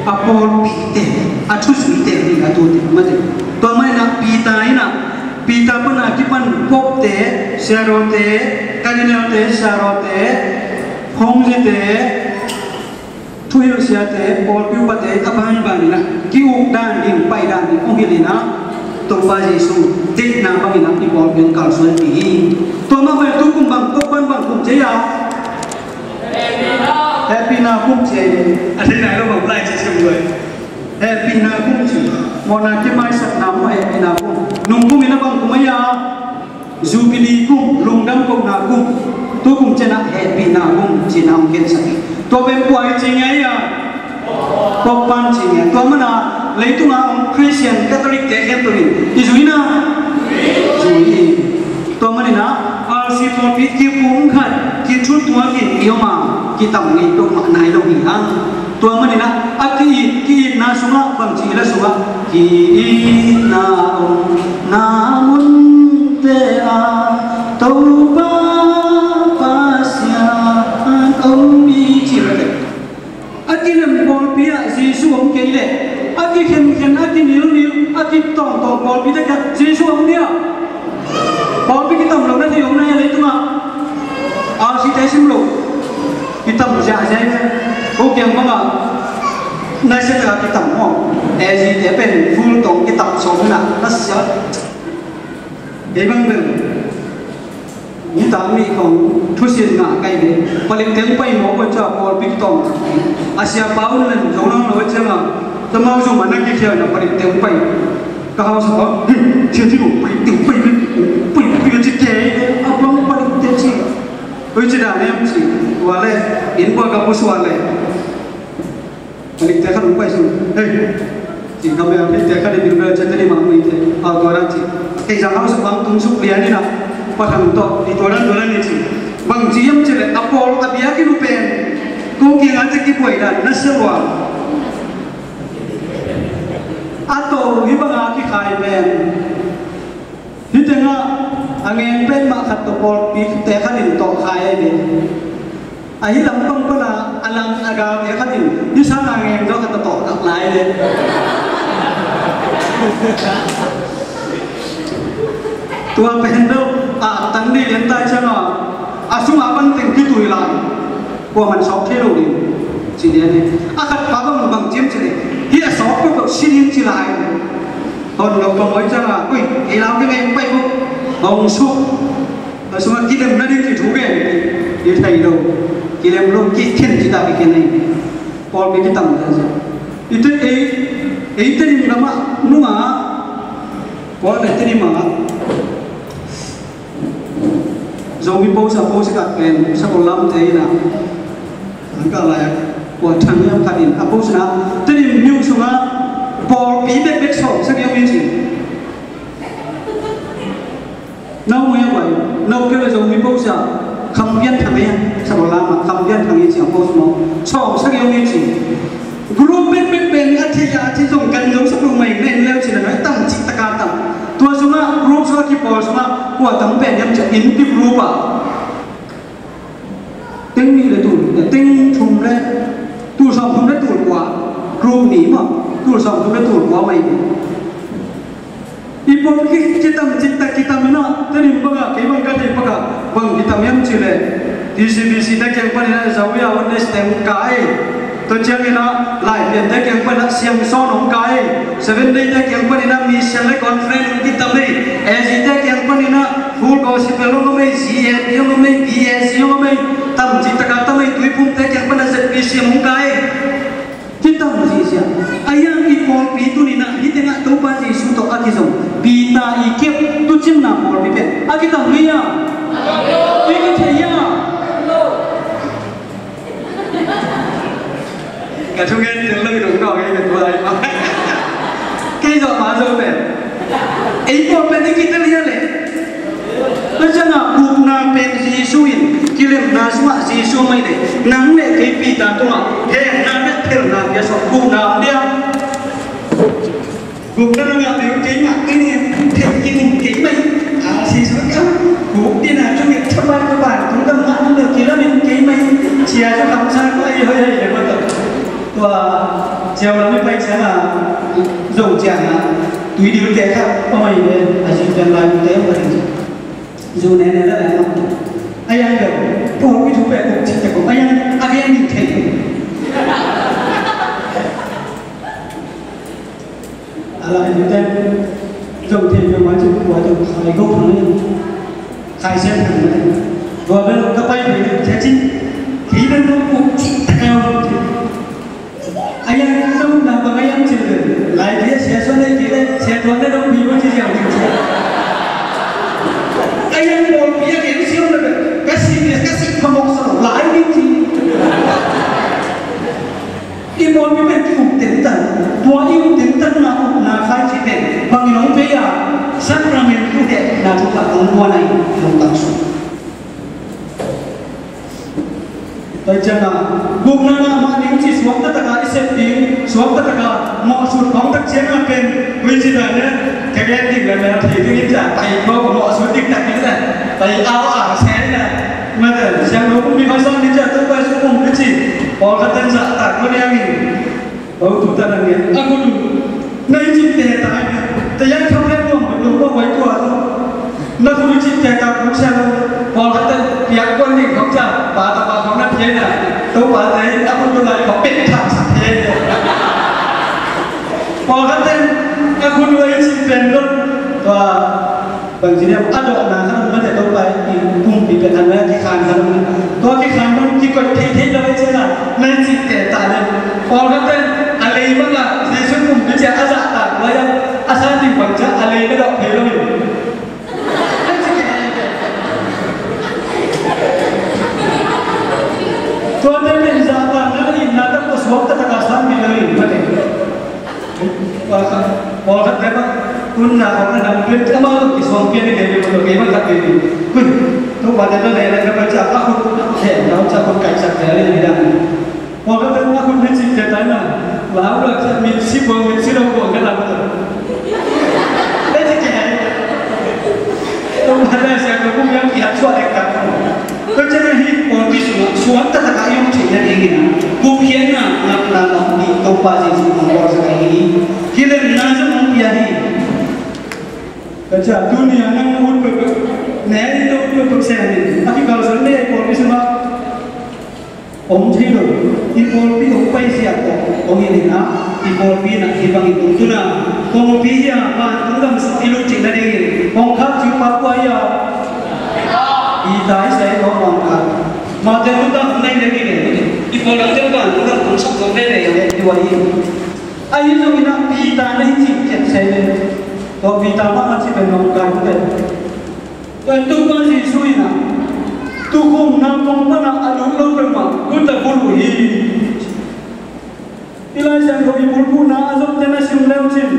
a pawlpite, a thusuite hi a, tute mate. Tua manin ah Peter in ah, Peter pana kipan popte, siarote, Galileate, siarote, phongzite, thuhilh siate, pawlpi upate a banbanin ah ki-uk dan ding, pai dan ding hong hilh in ah, Topa Jesu deihna bangin ah i pawlpi hong kalsuanpih hi. Tua mah bangin tu kum bang, tua pan bang kum ci a? Hehpihna kum ci a hi. A thei nai lo bang lai ci sim lo hi. Hehpihna kum ci. Mawhna kimaisakna mah hehpihna kum. Nung kum in a bang kum a hi a? Jubilee kum, lungdam kohna kum. Tu kum ciang a hehpihna kum ci-in a hong gensak hi. Tua pen kua i ci ngei a? Pope pan ci ngei. Tua mana leitunga om Christian Catholic te khempeuh in i zui na? Zui hi. Tua manin ah R C pawlpi kikum khat kithutuak in i om a, kitam ngei peuhmah nai lo hi hang. Tua manin ah a ki-it, ki-itna sungah bangci i la sungah, "Ki-itna omna munte ah Topa Pasian om hi," ci mate. A kilem pawlpi ah Jesu om kei leh, a kikhenkhen, a kinilnil, a kitawngtawng pawlpi te kiang Jesu om dia? Pawlpi kitam lo na thei om na hia leitungah? R C te sim lo. Kitam ziahziah hi. Ko kiang bangah na sia taka kitam maw? A Z te pen full tawng kitam sawm na na sia. Ei bang bel. Nitak nih khong thusin ngah kai ve. Palik teng pai maw ko ca pawlpi tawng. A sia pa un len zo nang lo ciang a. Tamau zong a na kikhial na palik teng pai. Ka hausa pa, "Hi, sia ti lo pai teng pai, pai pai ci kei." A bang palik teng ci. Oi ci dan em ci. Tua le, inn bua ka pu sua le. Palik te khat hong pai sung. "Hei," ci, "ka mel thei te khat i bil bel ciat te ni mah mui te." A tua dan ci. Kei zang hausa bang tung suk lian in a, Pa Thang tawh i tua dan tua dan ni ci. Bang ci hiam ci le, a pawl a biakinn uh pen ko kiangah te kibuai dan na sia lua. A to hi banga kikhai pen. Hih tengah a ngeng pen mah khat tawh pawlpi te khat in tawh khai ahi ve. Ahi lampang pana a lang a galte khat in hih sang a ngeng tawh khat tawh tawh khat lai le. Tua pen deuh a tang dih lian tai ciang a, a sungah pan teng kitui lai. Kuaman sawk thei lo ding. Ci lian e. A khat pa bang bang ciam ci le. Hi a sawk peuhpeuh si ding ci lai. Hon lo pamawh ciangin, ui, ei lau kei ngai pai ko. Hong suk. A sungah kilem nading ci thu gen. Hi thei lo. Kilem lo, kikhen ci ta, kikhen ei. Pawlpi kitam ta ci. Ite ei, ei Tedim gamah nungah. Pawlpi Tedim ah. Zomi post a post khat pen, Sakollam te in a, an ka lai a, kua thang hiam khat in a post na, Tedim news sungah pawlpi bekbek sawm sak hiam in ci. Nau mui a guai, nau keu le Zomi post a, Kham Pian Thang hiam, Sakollam a, Kham Pian Thang in ci a post maw, sawm sak hiam in ci. Group bekbek pen a thei a, a thei zong kan zo sak lo mai nen leu ci na noi tam cik taka tam. Tua sungah group sungah kipawl sungah kua tam pen hiam ci a innpi group ah. Teng nih le tul, teng thum le tul sawm thum le tul kua. Group nih mah tul sawm thum le tul kua mai. I pawlpi kitam cik tak kitam in a, Tedim bang a, kei bang ka thei bang a, bang kitam hiam ci le. T C B C te kiang panin a, Zawiya Wednesday hong kai. Tua ciangin a, Laipian te kiang panin a, Siangsawn hong kai. Seven Day te kiang panin a, Mission le Conference hong kitam ei. A Z te kiang panin a, Full Gospel hong om ei, Z A P hong om ei, B A C hong om ei. Tam cik taka tam ei, Tuiphum te kiang panin a, Z B C hong kai. Kitam zihziah. A hiang i pawlpi tuni-in ah hih tengah Topa Jesu tawh a kizom Peter i kep tuucinna pawlpi pen a kitam ngei a. I kithei a. Ka thungen tel lo i dong dong ei ka tua ai ma. Kei zawh ma zo pen. Ei pawlpi pen i kitel hia leh. Tua ciangah gupna pen Jesu in, kilemna sungah Jesu mah hi leh, nang le kei Peter tungah hehna le phelna pia sawm, gupna a liam. Gupna nungah peuh kei mah, kei ne, thei kei ne, kei mah hi. A, Jesu ka gup ding a, tung et thapai ka ban, tung ka mah nung le kilam in kei mah hi. Cia cu kamsa ka hi hoi hoi le mah tawh. Tua ciau lam i pai ciangah, zo ciangah, tui dil te khat, pamai le, a zi pian lai te, pamai. Zu nene la la. Ayang deuh, pawlpi thu pek kong cih tek kong, ayang, a gen ning thei. A la yu ten, zong thei pek ma cih kua zong khai gok thang ni. Khai sian thang ni. Tua bel ka pai pai ni, cia cih. Kei bel kong cih tek kong. A yang tum na bang a yang cil lai dia sia suan dai kile sia tuan na dong bi wan ci siang ding ci. A yang bol pi a keng siang na ka si dia ka si phamok sa lai ding ci. I bol pi pen ki uk ten tan. Tua i uk ten tan na uk na khai ci pen bang i nong pe a sacrament tu he na tu ka ong wan ai nong tang su. Tua ciangah, gupna mah ning ci suakta taka i sep ding, suakta taka mawhsut khawng tak ciangah pen, ui ci dan ne, ka gen ding le mel thei ding in cia, pai khawng mawhsut ding tak in le, pai au a sen le, mate, siang lo kong mi khawng sang ding cia, tu pai su kong mi ci, pawlkhat ten zahtak lo niang in. Aw, tu ta na ngen. A khut uh. Na i cih teh ta. Te yang tham leh nuam, nuam nuam vai tua tu. Na khut i cih teh ta, khut sia lo. Pawlkhat ten piak kuan ding khawng cia. Pa ta pa khawng na piak na. Topa te in a khut uh lai khawng pek thak sak te. Pawlkhat ten a khut uh i cih pen lo. Tua. Bang ci hiam, a dawhna khat om mate, Topa i pumpi pen a nai a kikhan khat om. Tua kikhan bang kikoih theithei lo ei ciangah, nai cih teh ta le. Pawlkhat ten a lei bangah Jesu pumpi ciah a zahtak lai a, a san ding bang ciah a lei na dawh thei lo hi. Tua te pen zahtakna a itna tak tawh suakta takah san ding lo hi mate. Pawlkhat, pawlkhat te mah, tunna khawng na nam pet, amau tawh kisuang pian ni kei, kei mah khat kei. Hui, Topa te na lei lei na pa ca, a khut, he, na ca khut kaisak te a lei lei dan. Pawlkhat te mah a khut na cik te tai na, lau lak cia mit si pawng, mit si lo pawng ka lam tawh. Lei cik kei. Topa te sia ka kum yang kiat suak ek tak. Tua ciangin hih pawlpi sungah suan taktak a i om theihna dingin a, gupkhiatna ngakna a om ding Topa Jesuh hong bawlsak ahi hi. Kilemna zong hong pia hi. Ka cia tuni a nang na ut peuhpeuh, ne in na ut peuhpeuh sem in a kikalsuan ding a i pawlpi sungah. Om thei lo, i pawlpi hong paisiah tawh hong in in ah, i pawlpi in ah hih bangin tung tuna, kongpi hi a, vantung gam sung i lut theih nadingin hong khak cih pa kua hi a? Peter hi sa hi. Tua bang khat Matthai nuntak nai le li le, i pawl lam teng vantung gam hong sak zo veve hi a, hi ua hi. Ahi zongin ah Peter na hi cih ciat sa hi le, tua Peter mah a ci pen nong kai hi le. Tua in Topa Jesuh in ah, tukhumna kong pan ah a lut lo peuhmah guta bulh uh hi. Hih Lai Siangtho i bulphuhna a zomte na sim leucin,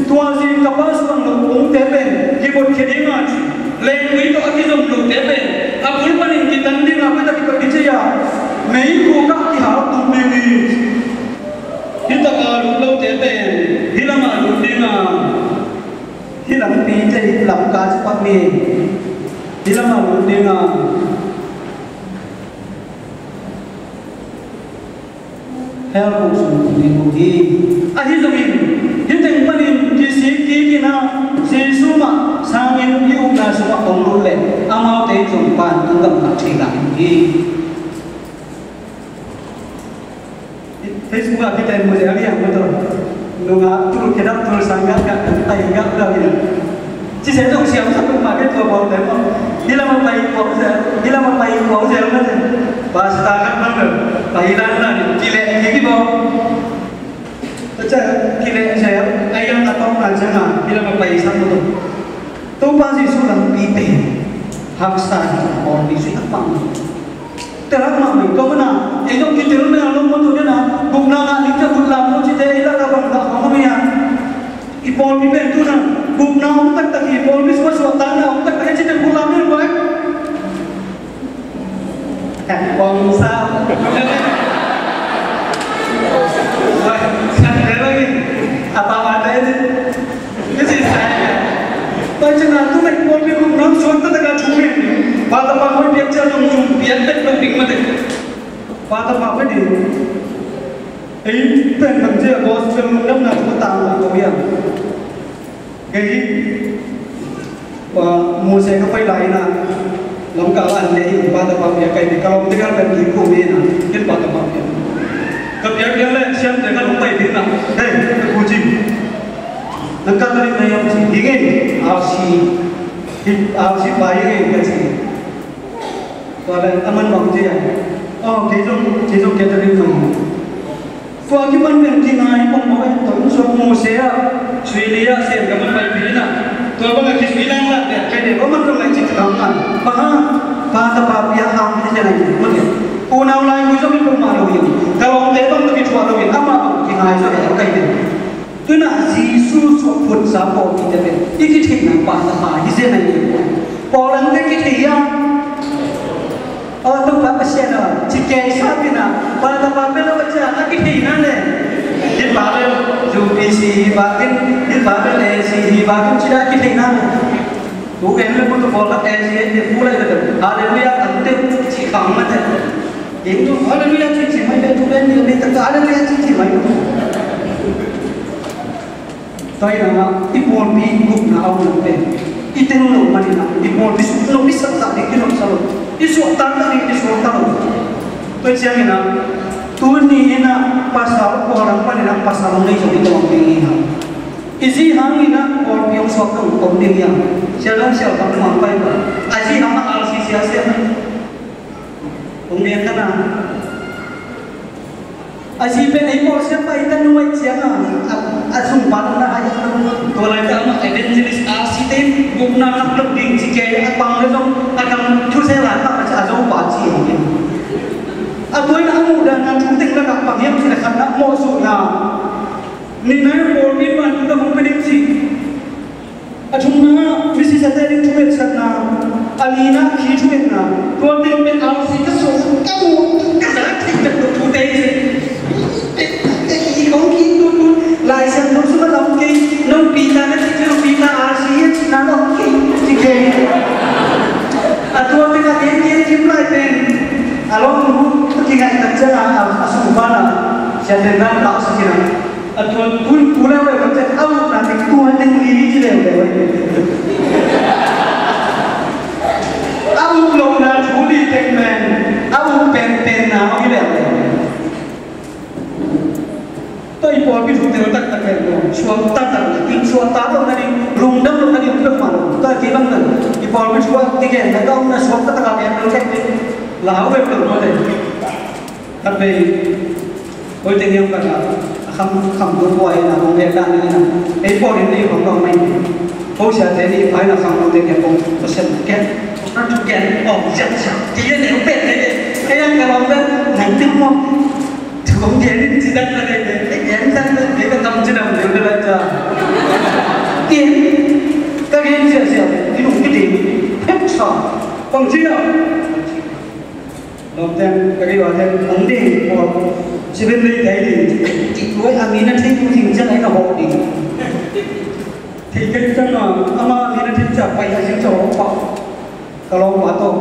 tua zing ka pa suang lo kongte pen kibotkhia ding a ci, lengpui tawh a kizom lote pen a bul panin kitan ding a, peta kipat kici a, meikhu kah kihal tum ding hi. Hih taka lut lote pen hih lamah lut ding a, hih lampi te hih lamka ci pak ni. Hih lamah lut ding a, hell kong sung tung ding uh hi. Ahi zongin hih teng panin kisik kik in ah, Jesuh mah sangin i upna sungah hong lut leh amaute in zong vantung gam ngah thei lai uh hi. Facebook ah kite mu zel liang mu tawh. Nungak tul khedap tul sang gak gak pai gak gak in. Ci se zong siam sak ma ke tua bawlte maw. Hih lam a pai kuak zel, hih lam a pai kuak zel mate. Pastor khat bang lo. Pai lan lan kileh kik hi baw. Tua ciang kileh zel a, yang a tawng a ciang a hih lam a pai sak mu tawh. Topa Jesuh lampi pen haksa hi, pawlpi sui a pang. Tel hak mahmah in, tua mana ei zong kitel mel lo maw, tua dena gupna ngah ding teh gupna lo cite ei lak a bang dah khong a mia. I pawlpi pen tuna gupna om taktak hi, pawlpi suahsuah tanna om taktak hi cite gupna mel pai. Kan pawng sa. Wai, kan tel lagi. Apa mata ini? Hih ci sa hi a. Pai ciangin tu mei pawlpi gupna suak taktak a thu ngen. Pa tapa hoih piak ciang zong zong piak tek lo ding mate. Pa tapa hoih ding. Ei pen bang ci a gospel lungdamna thu a tang lo hi a. Kei hi. Mose ka pai lai in ah, lamkal ah an leh hi, pa tapa pia kai, ka lawm ding a pen ding khu mi in ah, ken pa tapa pia. Ka piak piak leh siamte ka lawm pai ding ah, hei, ka khu cing. Nang ka ka lim na yam cing, hi ngei, R C, hi, R C pa hi ngei ka ci. Tua leh a man bang ci a. Oh, kei zong, kei zong catering man. Tua kipan pen kingai pong mawk e, tua hong suak Mose ah, suili ah, sem ka man paipih in ah. Tua bang a kizui lang lah, pen pen e, tua man tua ngai cik kang ngai. Bang hang, pa tapa pia hang hi zen a hi, mun e. Unau lai mui zong hi pong mah lo hi. Ka lawmte bang tua kithuah lo hi, amah bang kingai zong e, kai pen. Tuna Jesu suak phutsa pawlpite pen i kitheihna pa tapa hi zen a hi. Pawl lamte kithei hiam? Aw, Topa Pasian aw, ci kei sa pi na, pa tapa pen aw cia a kitheihna le. Hi pa pen U P C, hi pa pen, hi pa pen A C, hi pa pen ci da kitheihna le. Tu ken le mun tu pawl ka A C, A C, pu lai le. Hallelujah, kan te ci khang na te. Eng tu hallelujah ci ci mai le, tu ken ni le ta hallelujah ci ci mai. Tua hi a, i pawlpi gupna a om lo pen i teng lo manin ah, i pawlpi suk lo, i sak tak ding kilawm sa lo, i suak tak tak ding i suak tak lo. Tua ciangin ah, tuni in ah pasal, kua lam panin ah pasal hong nei zong i tawng ding hi a. I zi hangin ah pawlpi hong suak tak hong tom ding hi a. Sial hong sial tak hong pai pa. A zi hang ah R C C a sial. Hong lian ka na. A zi pen ei pawl siapa i tanu ai ciang a, a, a sung pa na ai a. Tua lai ka amah evangelist a si te gupna nak lok ding ci kei a pang le zong a kam thu se lai pa a zo pa ci hong in. A tua in a muh dan na thu teng lak a pang hiam ci le khat na mawh suh na. Ni na pawl mi pan tu ka hong pe ding ci. A thumna, misisate ding thu etsakna, a lina khi thu etna, tua teng pen R C ka suak, ka muh, ka za thei bek lo thu te hi. I kong khi tu tu, Lai Siangtho sung a lam kei, no Peter na ci, no Peter R C hi a ci na lam kei, ci kei. A tua teng a gen gen kim lai pen, a lawm nu, tu kingaih tak ciang a, a sung pa na, sia teng na, ta sa ci na. A tuan tun tu leu leu kan cian a ukna teng tua teng li ci leu leu. A uk lohna thu li teng pen a uk penpenna hong hi leu leu. Bang na, i pawlpi thu a kigen na ka om na suak ka taka gen lo kek ding. Lau bek lo mawle. Khat vei, hoih teng hiam khat ah, a kham, kham tung kua in a, hong heh dan in a. Ei pawl in ei hong dong mai. Ko siate ni pai na kham tung teng hiam kong, ko sian ken. Kong na thu ken, ong sian sian. Ti in ei hong pen ei. Ei ang ka long pen, nang tim mo. Thu kong gen in ci dan na dei dei. Ei gen dan na dei ka tam ci dan dei ka la ca. Ti in, ka gen sian sian. Ti nung ki ding. Hep sa. Kong ci a. Lawmte, ka kei vate, hong ding, pawl, Seven Day thei ding, cih tuai a mi na thei tu ding ciang ai na hawh ding. Thei kei ciang a, ama mi na thei ciang pai a zing ciang hawh pah. Ka lawmpa tawh.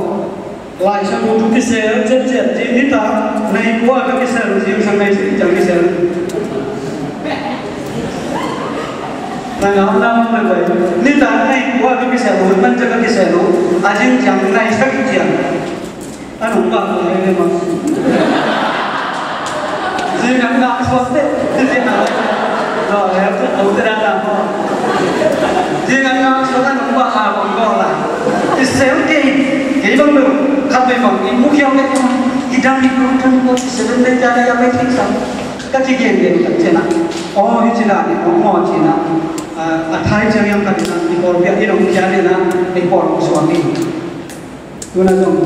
Lai Siangtho thu kisel, ciat ciat, ci nitak, nai kua ka kisel, zingsang nai sik ciang kisel. Na ngam na ngam na pai. Nitak nai kua ka kisel, hun man ciang ka kisel, a zing ciang nai sak ciang. A nung bang ngai le mang. Zing a ngak suak te, zing a ngak suak. Lo le, tu au te da da ho. Zing a ngak suak a nung bang a bang ko la. I sel kei, kei bang lo, khat vei bang, i mu kiau te ko, i dang i ko, dang ko, i Seven Day ja da ya mai ting sa. Ka kigen gen tak cina. Oh, hi cina ni, oh, mo cina. A, a thai ciang yang khat ina, i pawl pia, i nong pia ni na, i pawl suak ni. Tuna zong,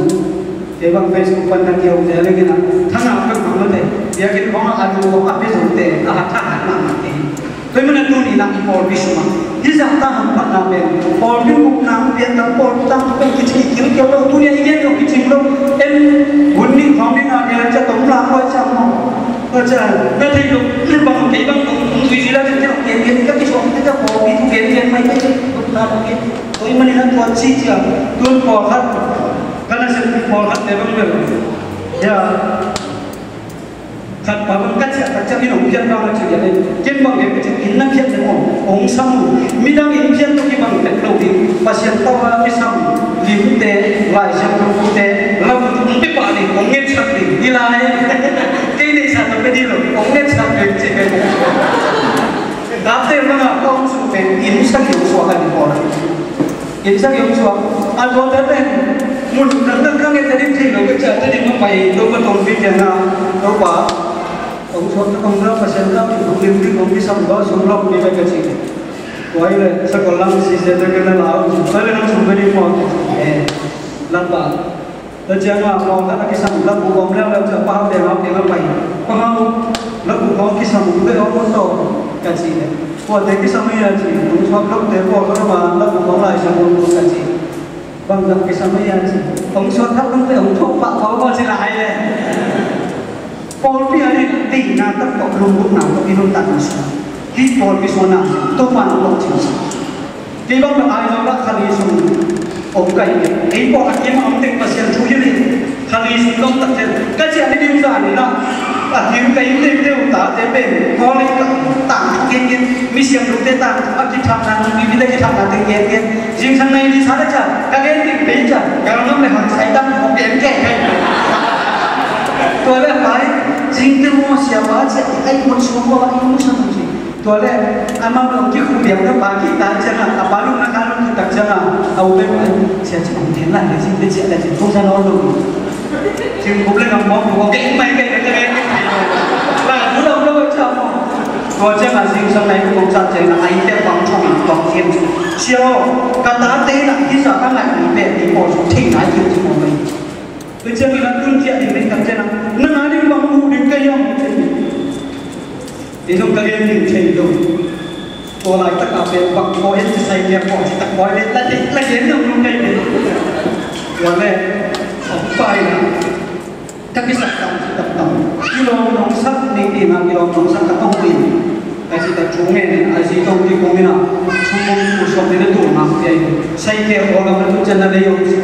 kei bang Facebook pan na kiau te leng ina, thana kan hong mate, biakinn khong a du khong a pia zong te, a hat tha hat mahmah te. Tua ahih manin tuni in i pawlpi sungah, hih zah tang hong phatna pen, pawlpi ukna hong piak lam, pawlpi tang hong piak kici kikil kiau lo, tuni a i gen lo kici lo, en hun nih khawng nih na nia cia tom la kua cia maw. Tua cia, na thei lo, na bang kei bang kong, kong zui zui la cia cia, gen gen ka kisuak cia cia pawlpi thu gen gen mai cia cia, na bang gen. Tua ahih manin a tua ci cia, tun pawlkhat, ka nasem pawlkhat te bang bel. Ya. Khat pa bang ka ciah tak ciah in hong pian bang a ci lian in. Ken bang gen ka ci in na pian te maw. Hong sam uh. Midang in pian tawh kibang tek lo ding. Pasian tawh a kisam. Limte, Lai Siangtho te, lam hong pia pah ding. Hong ngetsak ding. Hi lai. Kei neihsa tawh pia ding lo. Hong ngetsak ding ci ka. Dapte bang a ka hong sung pen in sak ding suak a ding pawl. Inn sak i hong suak. A tuate pen mun dangdang ka nget ta ding thei lo ka ciah ta ding a pai Topa tawngpi ciangin a, Topa, hong suak ta hong la Pasian ta hong lim ding hong kisam lo sum lo ni ka ci. Tua hi leh sakol lam sise ta ka la la hong suak ta leh hong sum ka ding maw. Eh, lam pa. Tua ciangin a pawlkhat a kisam lakbu kawm leuleu ciah pahau deng hau deng a pai. Pahau lakbu kawm kisam uh deh hau pawt taw ka ci leh. Kuate kisam hi a ci, hong suak lote pawlkhat a ma lakbu kawm lai siang hong ka ci. Bangzah kisam hi a ci. Hong suak khat lote hong thuak pah kawm a ci lai leh. Pawlpi a ding deihna tak tawh lunggulhna tawh i nuntak na sung. Hih pawlpi suahna Topa na tawh cin sa. Kei bang bang ai zong lah khali sung om kai kei. Ei pawh a kim a om teng Pasian thu hi leh khali sung om tak ciang ka ciah ni ding zan ni lah a kim kai in teng teu tate pen Kawlei ka tang thu gen gen, misiang lute tang thu a kithakna nung bibite kithakna teng gen gen. Zingsang nai ni sa le ciah ka gen ding pei ciah ka ngam le hang sai tang thu gen gen kai. Tua le pai zingte maw siapa ciah ai mun suang ko ai mun sang ci. Tua leh amau lawng kikhuh piang na pa kihta ciangin a pa lungna kha lungkik tak ciangin a u bek pai sia ci kong ten lai le cin bek sia lai cin kong sa nawn lo. Cin kup le ngam mawk lo kong kei mai kei le kei kei kei. Lai lu lo lo ciang maw. Tua ciangin a zingsang nai kong sa ciangin a ai te pang thong pang thiam ci. Sia aw ka tate lah hih sa ka ngaih ni pen ni pawl sung thei nai thiam ci maw mai. Tua ciangin a tun ciah ding ding tak ciangin a nang a ding bang uh ding ka hiam ci. Ei zong ka gen ding thei lo. Tua laitak a pen bang koi en ci sai kia koi ci tak koi le la thei la gen dong lo kai le. Tua le hong pai na ka kisak tam ci tak tam. Kilawm nong sak ni ti na kilawm nong sak ka tong ti. Ka ci tak thu ngen in a zi tong ti kong in a thu kong thu suak ni na tu na ti ai. Sai kia koi lam na tu cian na le yong ci.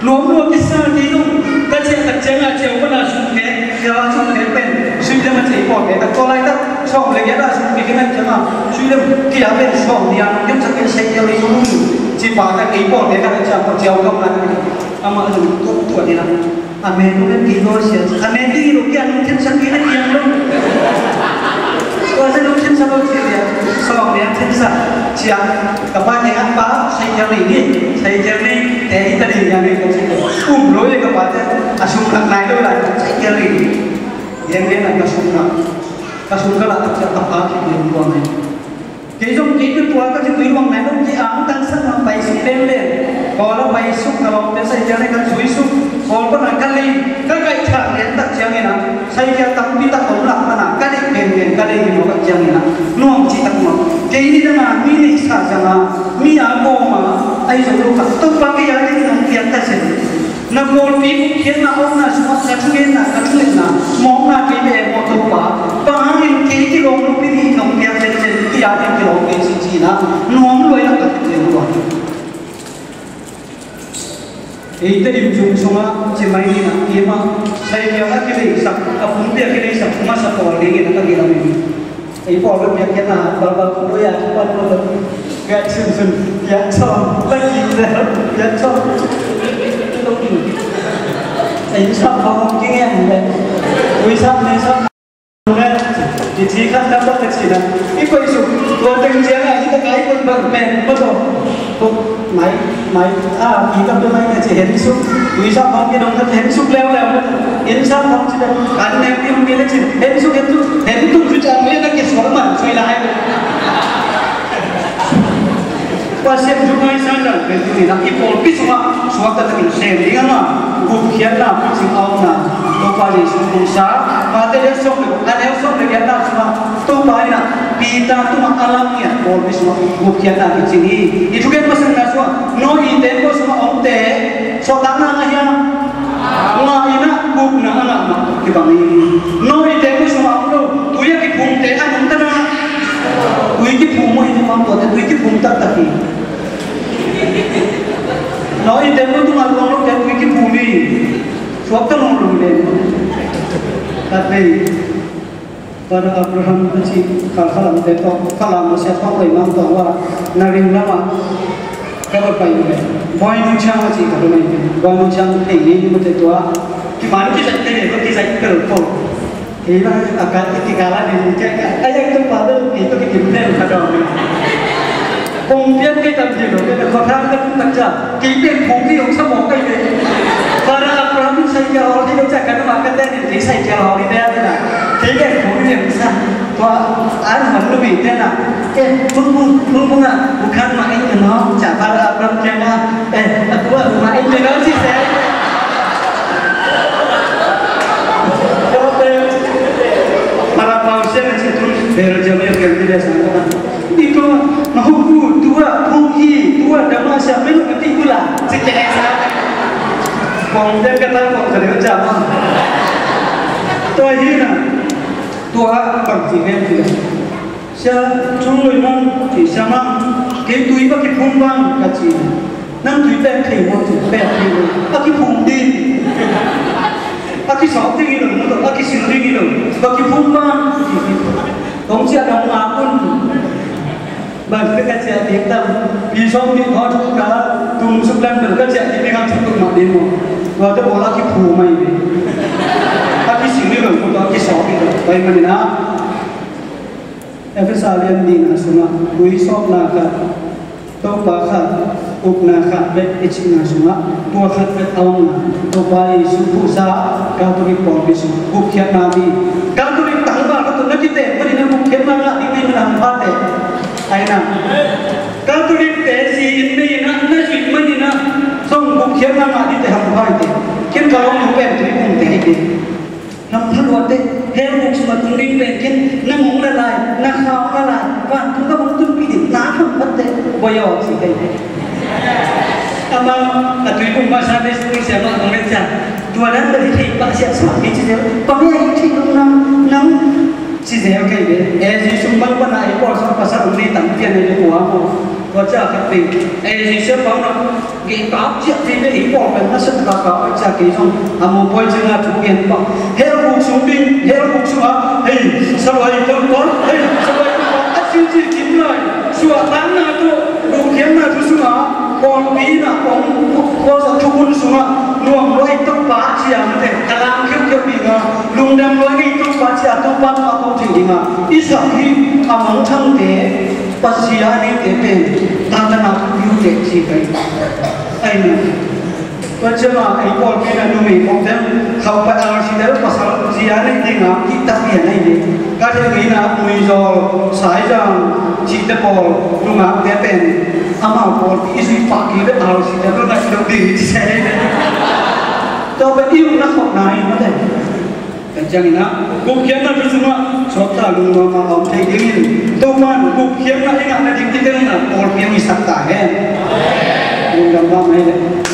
Nuam lua kisa ti zong ka ciah tak ciangin a ciau pana sum khek, ciau a sum khek pen sui lem a ciah i pawlkhe tak tua laitak sawm le giat a sum khek i ngan ciangin a sui lem kia pen sawm ni a nong kemsak in sei ciau i sum ci pa tak i pawlkhe tak ciah pawh ciau gam lai amah zong tuk tuah ni na. A men pen ki dawl sia a men ding i lo kia nong kemsak i na kiang lo. Tua zen lungkimsa lo ci lian, sawm lian khensa ciang ka pa kiangah, "Pa, cycle nei ni, cycle nei te hi ta ding a nei," ka ci. Um lo hi ka pate, a sum khat nai lo lai, cycle nei ni. Lian lian a ka sum khat, ka sum khat lah tak ciang ka pa khit lian tua mai. Kei zong kei tua tua ka ci tui luang nai lo, kei ang tangsak na pai suk lem lem. Kawl a pai suk ka lawmte cycle nei ka zui suk. Kawl pana ka lei, ka kaih thang lian tak ciangin a, cycle tampi tak om lak pana ka deih penpen ka lei hi mawk a ciangin a, nuam cih tak mawk. Kei ni dang a mi neihsa zang a, mi a bawm a, ahi zong lo ka, Topa kei a ding nong piak ta sen. Na pawlpi gupkhiatna omna sungah ka thugenna, ka thungetna mawkna kei ve maw Topa. Bang hangin kei kilawm lopi ding nong piak zenzen, kei a ding kilawm kei si ci-in a, nuam lua in a ka thei lua. Ei Tedim zum sungah ci mai ni na, keimah cycle a kileisak, a pumpi a kileisak masa pawl dingin a ka kilam hi. Ei pawl bek piak kei na, balbal kul lo ya, kipan lo bek. Piak sunsun, piak sawm, lagi le, piak sawm. Ei sap hong kingen le. Ui sap, nei sap. Kici khat tam bek ka ci na. I koih suk, tua teng ciang a, i tak a i koih bang pen, ma tawh. Tuk, mai, mai, a, i tak tua mai na ci hen suk. Ui sap hong kidong khat hen suk leuleu. Hen sap hong ci na. Kan nem kim kile ci. Hen suk, hen suk, hen tuk cu ciang le na kisuak man, sui lai. Pasian zung ngai san dan pen tu ni na i pawlpi sungah suakta takin sem ding a ngah, gupkhiatna picing a omna, Topa Jesu kong sa, Mate lian sawm le, a neu sawm le giatna sungah, Topa in a Peter tungah a lam ngiat pawlpi sungah gupkhiatna kicing hi. I thugen masakna sungah, Noah i tembaw sungah omte, suahtakna ngah hiam? Ngah in a gupna a ngah mah kibang hi. Noah i tembaw sungah om lo, tui a kiphumte a nungta na. Tui kiphum maw hi mah tuate, tui kiphum taktak hi. Noah i tembaw tungah luang lote tui kiphum hi. Suakta lungdam den. Tate. Father Abraham a ci, Khalkhalam te tawh, Khalam a sia tawh, Baimang tawh, wa, na ring lamah ka va pai ve. Boy Nu Chang a ci ka va mai ve. Boy Nu Chang thei ngei ni mate tua. Kiman kizai te ve, kizai pel po. Kei la a ka, kikala ni ni kei ka. Ai ai tu pa lo, kei tu kikim pen ka dong. Kong pian kei tam ci lo, kei ka khuathang ka tum tak ca. Kei pen phung ni ong sa mawk kei ve. Father Abraham in cycle hawl hi lo ca ka dong a ka te ni kei cycle hawl hi ve a te na. Kei pen phung ni ong sa. Tua an man lu mi te na. Eh, phung phung, phung phung a, u khan ma ei na no, ca Father Abraham kiang a. Eh, a tua ma ei na no ci se. Tua te, Father Abraham sia na ci tun, Belgium ya kiang ti le sa na. Iko, mahu ku, tua, phung hi, tua, dama sia, menu kati kula, ci ke sa. Kong te kata kong kare jama. Tua hi na, tua bang ci ngen ci le. Sia, chung lui mang, ci sia mang, kei tui ba kiphum bang, ka ci. Nang tui pek thei maw, ci pek thei maw. A kiphum ding. A kisawp ding hi lo, maw, a kisil ding hi lo. Ba kiphum bang, ci. Kong sia dong a kun. Bang ka sia ding tam. Pi sawm ding hot ka, tung suk lam ka sia ding ka tuk tuk ma ding maw. Wa ta bola kiphum mai ding. A kisil hi lo, maw, a kisawp hi lo. Bai ma ni na. Efesa lian nihna sungah tui sawpna khat, Topa khat, upna khat bek i cihna sungah tua khat bek a omna, Topa Jesu khuhsa Catholic pawlpi sungah gupkhiatna ding. Catholic tangval khat tawh na kitem panin a gupkhiatna ngah ding nei man a hampha te. Aina Catholic te si in nei in a na zuih manin a zong gupkhiatna ngah ding te hampha hi te. Ken ka lawm nu pen tui um te hi te. Hampha luate, hell guk sungah tung ding pen ken, na ngong la lai, na khau la lai, vantung gam hong tunpih ding, na hampha te, boy aw, ci kei. Ama, a tui kung masa Sunday school siamah kong len cia, tua dan bel hi thei pah siah suak kei ci zel, bang hi a hi thei nung nam, nam, ci zel kei ve. E, Jesu bang pana ei pawl sung pasal ung nei tam pian ei le kua maw. Tua cia khat pi, e, Jesu bang na, Gei kap ciah thei ve, ei pawl pen na set kap kap ciah kei zong a mawh poi ciang a thu gen pah. Hell guk sung ding, hell guk sung a, hei, saluai tam pah, hei, saluai tam pah, a cil cil kim lai, suahtakna tawh, gupkhiatna thu sung a, pawlpi na, pawng, pawlzat thukhun sung a, nuam lua ei Topa ciang te, ka lam khiuhkhiuh ding a, lungdam lua ei Topa ciang, Topa nuam a kong ding a, i sak hi a mangthangte, Pasian a neite pen tatanak piute ci ka hi. Amen. Tua ciang a, ei pawlpi in a numei pawlpi khauh pai, R C te pasal zia nei ding a kihtak pian ahi hi. Ka theih in a Muizawl, Saizang cihte pawl nungakte pen amau pawlpi i zui pah kei leh R C te lo nai lo ding ci se hi. Tua pen i ukna khopna hi mate. Tua ciangin a, gupkhiatna thu sungah suakta lungnuam a om thei dingin, Topa'n gupkhiatna i ngah nading i telna pawlpi hong hisak ta hen. Lungdam mahmah hi leh.